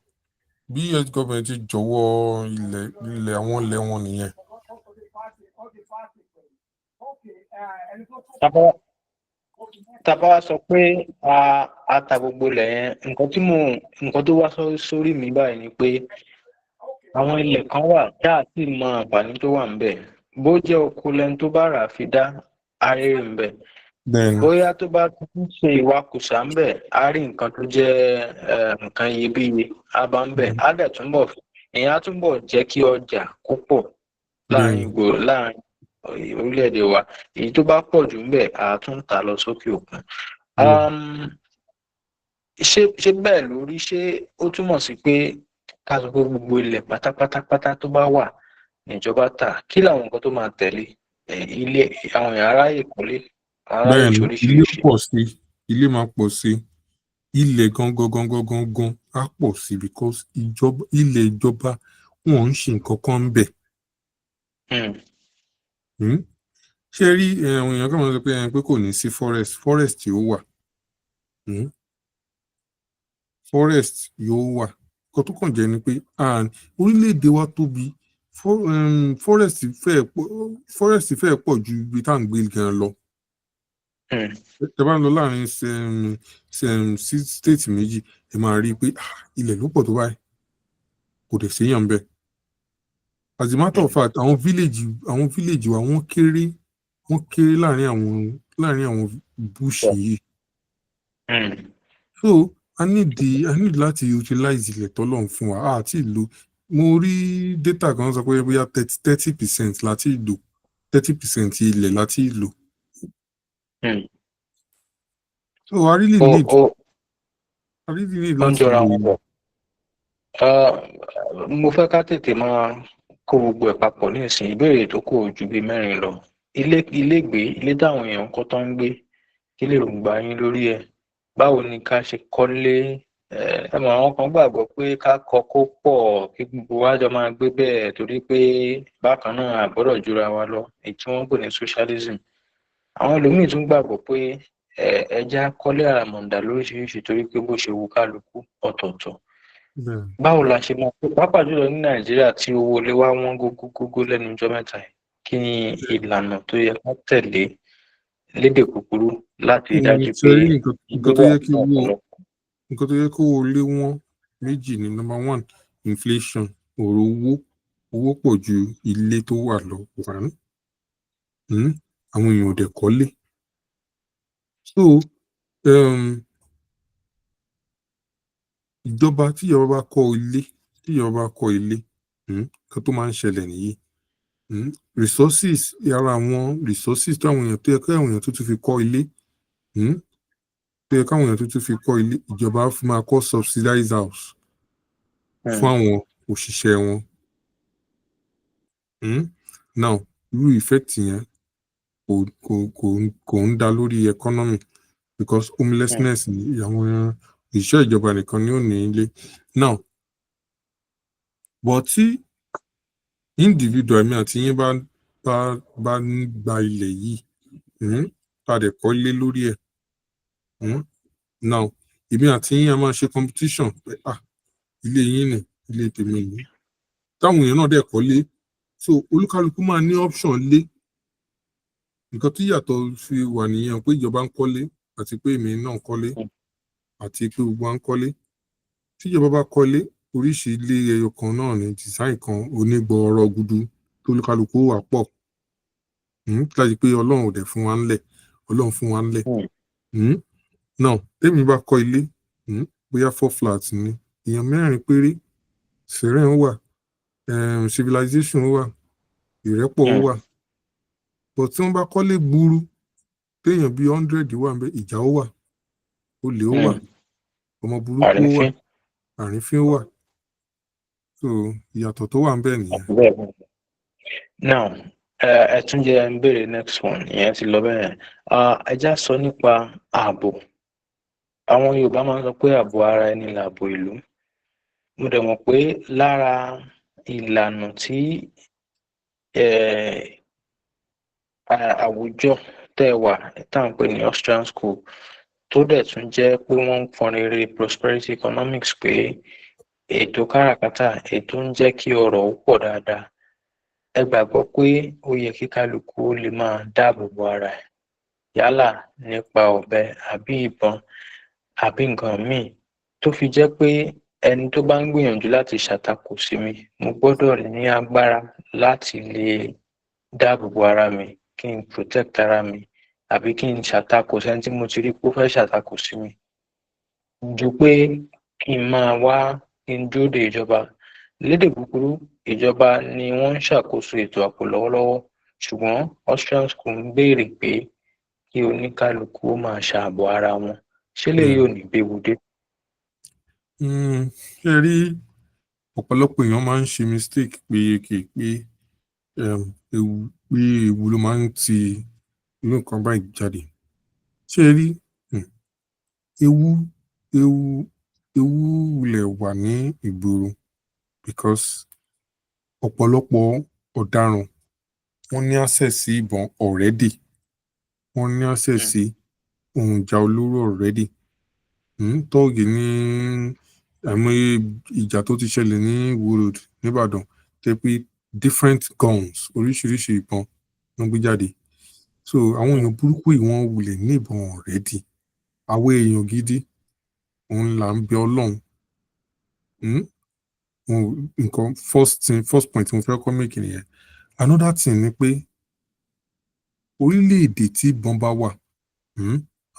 bí US government ṣe jọ̀wọ́ ilẹ̀ àwọn ilẹ̀ wọn nìyẹn. Tá bá wá sọ pé a ta gbogbo ilẹ̀ yẹn, nǹkan tó wá sórí mi báyìí ni pé àwọn ilẹ̀ kan wà tá a sì mọ àǹfààní tó wà ńbẹ̀. Bó jẹ́ oko lẹni tó bá rà á fi dá, á rérè ńbẹ̀. Bẹ́ẹ̀ni. Bóyá tó bá tún ṣe ìwakùsà ńbẹ̀, á rí nǹkan tó jẹ́ nǹkan iyebíye á bá ń bẹ̀, á dẹ̀ túnbọ̀, ìyẹn á túnbọ̀ jẹ́ kí ọjà kó pọ̀ láàrin ìgboro, láàrin orílẹ̀-èdè wa. Èyí tó bá pọ̀ jù ńbẹ̀, á tún tà lọ sókè òkun. Ṣé bẹ́ẹ̀ lórí? Ṣé ó túmọ̀ sí pé ká sọ pé gbogbo ilẹ̀ pátápátápátá tó bá wà níjọba tà, kí làwọn nǹkan tó máa tẹ̀lé? Ilé, àwọn èèyàn aráyè kọ́lé, aráyè Bẹ́ẹ̀ni, ilé ṣoríṣiríṣi. pọ̀ sí, ilé máa pọ̀ sí, ilẹ̀ gangan gangan gangan á pọ̀ sí because ìjọba, ilẹ̀ ìjọba, wọn ń ṣe nǹkan kan ń bẹ̀. Ṣé rí àwọn èèyàn kan máa ń sọ pé pé kò ní sí forest. Forest yóò wà. Forest yóò wà. Nǹkan tó kàn jẹ́ ni pé orílẹ̀-èdè wa tóbi, forest fẹ́ẹ̀ pọ̀ ju ibi tá à ń gbé gan lọ. Tẹ́ bá ń lọ láàrin sí state méjì, ẹ máa rí i pé ilẹ̀ ló pọ̀ tó báyìí, kò dẹ̀ séèyàn ńbẹ̀. As a matter of fact, àwọn village wa, wọ́n kéré láàrin àwọn bush yìí. So a need láti utilize ilẹ̀ tọ́lọ́run fún wa àti ìlú. Mo rí data kan sọ pé bóyá 30% láti lò, 30% ilẹ̀ láti lò. So I really need Ó ń láti jọra lò wọn pọ̀. Mo fẹ́ ká tètè máa kó gbogbo ẹ̀ papọ̀ ní ìsìn. Ìbéèrè tó kù ò ju bíi mẹ́rin lọ. Ilé ilégbèé, ilé táwọn èèyàn ń kọ́ tó ń gbé, kí lèròǹgbà yín lórí ẹ̀? Báwo ni ká ṣe kọ́lé? Ẹ mọ̀, àwọn kan gbàgbọ́ pé ká kọ́ kó pọ̀, kí gbogbo wa jọ máa gbé bẹ́ẹ̀, torí pé bákan náà a gbọ́dọ̀ jura wa lọ, èyí tí wọ́n ń pè ní socialism. Àwọn ẹlòmíì tún gbàgbọ́ pé ẹ jẹ́ á kọ́lé àràmàǹdà lóríṣiríṣi, torí pé bó ṣe wu kálukú ọ̀tọ̀ọ̀tọ̀. Báwo la ṣe máa, pàápàá jùlọ ní Nàìjíríà tí owó ilé wa wọ́n gógó gógó lẹ́nu ọjọ́ mẹ́ta yìí, kí ni ìlànà tó yẹ ká tẹ̀lé lédè kúkúrú láti rí dájú Ṣe pé rí nǹkan ilé tó wà yẹ kí fún owó ọ̀pọ̀lọpọ̀? Nǹkan tó yẹ kó owó ilé wọ́n, méjì ni. Number one, inflation, ọ̀rọ̀ owó. Owó pọ̀ ju ilé tó wà lọ. One, àwọn èèyàn ò dẹ̀ kọ́lé. So ìjọba, tíjọba bá kọ́ ilé, nǹkan tó máa ń ṣẹlẹ̀ nìyí. Resources, ara àwọn resources táwọn èèyàn tó yẹ káwọn èèyàn tó tún fi kọ́ ilé, tó yẹ káwọn èèyàn tó tún fi kọ́ ilé, ìjọba fi máa kọ́ subsidized house fún àwọn òṣìṣẹ́ wọn. Now, irú effect yẹn kò ń dá lórí economy because homelessness ni. Àwọn òṣìṣẹ́ ìjọba nìkan ni ó ní ilé now. But tí individual, mi àti yín, bá ń gba ilẹ̀ yìí, tá a dẹ̀ kọ́lé lórí ẹ̀, now èmi àti yín, a máa ṣe competition pé, ah, ilé yín ni, ilé tèmi ni. Táwọn èèyàn náà dẹ̀ kọ́lé, so olúkálukú máa ní option lé. Nǹkan tí ìyàtọ̀ fi wà nìyẹn, pé ìjọba ń kọ́lé àti pé èmi náà ń kọ́lé àti pé gbogbo wa ń kọ́lé. Tíjọba bá kọ́lé, oríṣi ilé ẹyọ kan náà ní, design kan, onígbọọrọ gudu tó olúkálukú wà pọ̀, láti pé Ọlọ́run ò dẹ̀ fún wa ńlẹ̀, Ọlọ́run fún wa ńlẹ̀. Now, tèmi bá kọ́ ilé, bóyá four flat ni, èèyàn mẹ́rin péré, serene wà, civilization wà, ìrẹ́pọ̀ wà. But tí wọ́n bá kọ́lé gburu, téèyàn bíi 100 wà ńbẹ̀, ìjà ó wà, olè ó wà, ọmọ burúkú ó wà, àrífín, àrífín ó wà. So ìyàtọ̀ tó wà ńbẹ̀ nìyẹn. Àti bẹ́ẹ̀ bẹ́ẹ̀ lọ. Now, ẹ tún jẹ́ ń béèrè next one, ìyẹn ti lọ bẹ́ẹ̀. Ah, ẹ já sọ nípa ààbò. Àwọn Yorùbá máa ń sọ pé ààbò ara ẹni lààbò ìlú. Mo dẹ̀ mọ̀ pé lára ìlànà tí àwùjọ tẹ́ ẹ wà, tá à ń pè ní Austrian School, tó dẹ̀ tún jẹ́ pé wọ́n ń fọn rere prosperity economics, pé ètò káràkátà, ètò ń jẹ́ kí ọrọ̀ ó pọ̀ dáadáa. Ẹ gbàgbọ́ pé ó yẹ kí kálukú ó lè máa dáàbò bo ara ẹ̀, yálà nípa ọ̀bẹ àbí ìbọn àbí nǹkan míì, tó fi jẹ́ pé ẹni tó bá ń gbìyànjú láti ṣàtakò sí mi, mo gbọ́dọ̀ ní agbára láti lè dáàbò bo ara mi, kí n protect ara mi. Àbí kí n ṣàtakò sẹ́ni tí mo ti rí pé ó fẹ́ ṣàtakò sí mi, ju pé kí n máa wá kí n dúró de ìjọba. Lédè kúkúrú, ìjọba ni wọ́n ń ṣàkóso ètò ààbò lọ́wọ́lọ́wọ́, ṣùgbọ́n Austrian School ń béèrè pé kí oníkálukú ó máa ṣààbò ara wọn. Ṣé lèyí ò ní béwu dé? Ṣé ẹ rí, ọ̀pọ̀lọpọ̀ èèyàn máa ń ṣe mistake pé kì í pé ewu, pé ewu ló máa ń ti irú nǹkan báyìí jáde. Ṣé ẹ rí, ewu wulẹ̀ wà ní ìgboro because ọ̀pọ̀lọpọ̀ ọ̀daràn, wọ́n ní access sí ìbọn already, wọ́n ní access sí ohun ìjà olóró already. Tọ́ọ̀gì ní àìmọye ìjà tó ti ṣẹlẹ̀ ní Ìwó Road nìbàdàn tó jẹ́ pé different guns, oríṣiríṣi ìbọn ló ń gbé jáde. So àwọn èèyàn burúkú yìí, wọ́n wulẹ̀ ní ìbọn already. Àwọn èèyàn gidi òun là ń bẹ Ọlọ́run. Nǹkan first thing, first point tí mo fẹ́ kọ́ make nìyẹn. Another thing ni pé orílẹ̀-èdè tí ìbọn bá wà,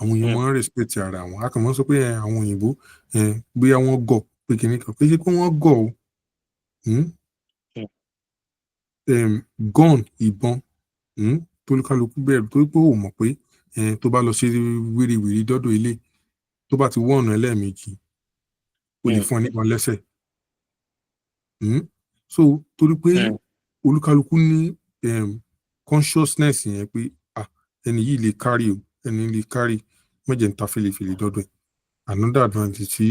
àwọn èèyàn máa ń respect ara wọn. A kàn máa ń sọ pé àwọn òyìnbó, bóyá wọ́n gọ̀, pé kinní kan. Kì í ṣe pé wọ́n gọ̀ o. Gun, ìbọn, tólúkálukú bẹ̀rù torí pé ó mọ̀ pé tó bá lọ ṣe wérewère dọ́dọ̀ ilé, tó bá ti wọ́ ọ̀nà ẹlẹ́ẹ̀mejì, ó lè fún ẹ níbọn lẹ́sẹ̀. So torí pé olúkálukú ní consciousness yẹn pé, ah, ẹni yìí lè carry o, ẹni lè carry, má jẹ́ n ta fèlèfèlè dọ́dọ̀ ẹ̀. Another advantage tí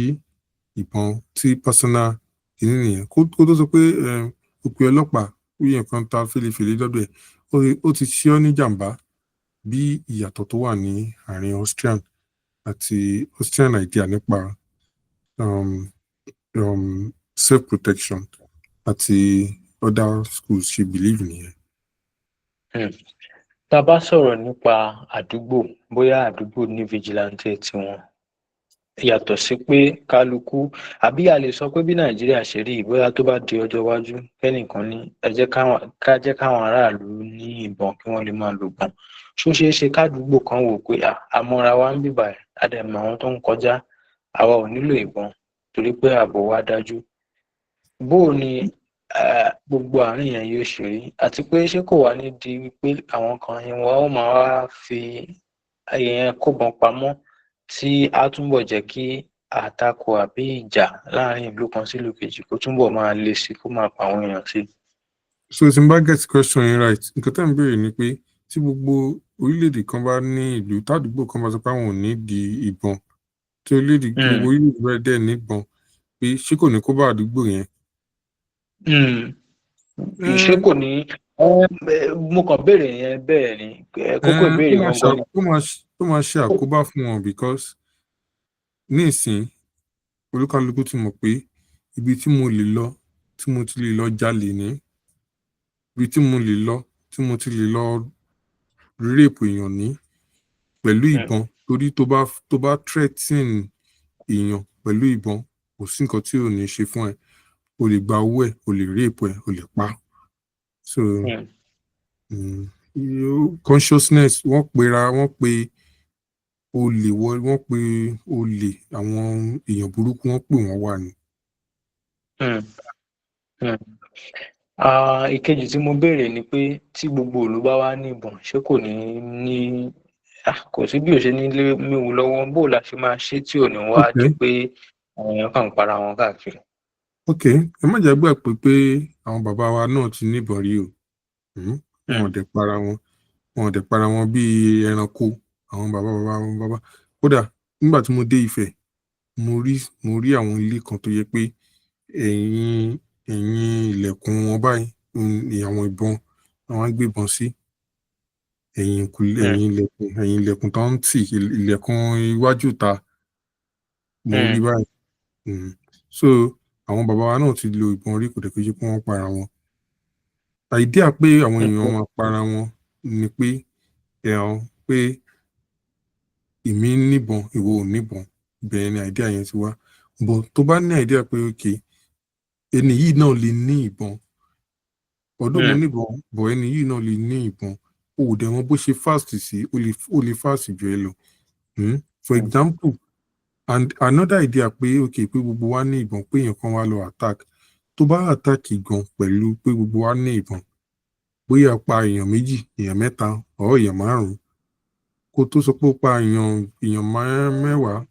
ìbọn, tí personal kìíní nìyẹn. Kó tó sọ pé ó pe ọlọ́pàá, ó yẹ nǹkan ta fèlèfèlè dọ́dọ̀ ẹ̀, ó ti ṣe ọ́ ní jàǹbá. Bí ìyàtọ̀ tó wà ní àárín Austrian àti Austrian idea nípa self protection àti other schools ṣe believe nìyẹn. Tá a bá sọ̀rọ̀ nípa àdúgbò, bóyá àdúgbò ní vigilante tiwọn, yàtọ̀ sí pé kálukú, àbí a lè sọ pé bí Nàìjíríà ṣe rí, bóyá tó bá di ọjọ́ iwájú, kẹ́nìkan ní ẹ jẹ́ káwọn, ká jẹ́ káwọn aráàlú ní ìbọn kí wọ́n lè máa lò ìbọn, ṣó ṣeé ṣe kádùúgbò kan wò pé à mọ́ra wa ń bíbà, a dẹ̀ mọ àwọn tó ń kọjá, àwa ò nílò ìbọn torí pé ààbò wa dájú? Bó o ní gbogbo àárín yẹn yóò ṣe rí, àti pé ṣé kò wá ní di wípé àwọn kan ni wọ́n ó máa wá fi ìyẹn kóbọn pamọ́, tí á túbọ̀ jẹ́ kí àtakò àbí ìjà láàrin ìlú kan sí ìlú kejì kó túbọ̀ máa le sí, kó máa pa àwọn èèyàn sí? So tí n bá get question yín right, nǹkan tẹ́ ń béèrè ni pé tí gbogbo orílẹ̀-èdè kan bá ní ìlú, tádùúgbò kan bá sọ pé àwọn ò ní di ìbọn, tí orílẹ̀-èdè, gbogbo orílẹ̀-èdè bá dẹ̀ níbọn, pé ṣé kò ní kó bá àdúgbò yẹn? Ṣé kò ní? Mo kàn béèrè yẹn bẹ́ẹ̀ ni, kókó ìbéèrè gangan ni. Ó máa ṣe àkóbá fún wọn because ní ìsìn, olúkálukú ti mọ̀ pé ibi tí mo lè lọ, tí mo ti lè lọ jalè ní, ibi tí mo lè lọ, tí mo ti lè lọ rape èèyàn ní pẹ̀lú ìbọn, torí tó bá threaten èèyàn pẹ̀lú ìbọn, kò sí nǹkan tí ò ní ṣe fún ẹ. O lè gba owó ẹ̀, o lè rape ẹ̀, o lè pa. So consciousness, wọ́n pera wọ́n pe olè, wọ́n pe olè, àwọn èèyàn burúkú, wọ́n pè wọ́n wà ní. Ìkejì tí mo béèrè ni pé tí gbogbo ìlú bá wá ní ìbọn, ṣé kò ní ní, kò sí bí ò ṣe ní lé méwu lọ́wọ́? Bó la ṣe máa ṣe tí ò ní wá di pé àwọn èèyàn kàn ń para wọn káàkiri? Ok, ẹ má jẹ́ gbàgbé pé àwọn bàbá wa náà ti níbọn rí o. Wọn ò dẹ̀ para wọn, wọn ò dẹ̀ para wọn bíi ẹranko. Àwọn bàbá bàbá wọn bàbá, kódà nígbà tí mo dé Ifẹ̀, mo rí àwọn ilé kan tó yẹ pé ẹ̀yìn ilẹ̀kùn wọn báyìí ni àwọn ìbọn, àwọn á gbébọn sí ẹ̀yìn ìkùlé, ẹ̀yìn ilẹ̀kùn tó ń tì, ilẹ̀kùn iwájú ìta, mo rí báyìí. So àwọn bàbá wa náà ti lo ìbọn rí, kò dẹ̀ kí ṣe pé wọ́n para wọn. Idea pé àwọn èèyàn máa para wọn ni pé ẹ̀hàn pé èmi níbọn, ìwọ ò níbọn, ibẹ̀ ni idea yẹn ti wá. But tó bá ní idea pé okay, ẹni yìí náà lè ní ìbọn, ọdún mo níbọn, but ẹni yìí náà lè ní ìbọn, ó O ò dẹ̀ mọ bó ṣe fast sí, ó lè fast jù ẹ lọ. For example, and another idea pé, okay, pé gbogbo wa ní ìbọn, pé èèyàn kan wá lọ attack, tó bá attack gan pẹ̀lú pé gbogbo wa ní ìbọn, bóyá pa èèyàn méjì, èèyàn mẹ́ta or èèyàn márùn-ún, kó tó sọ pé ó pa èèyàn 10,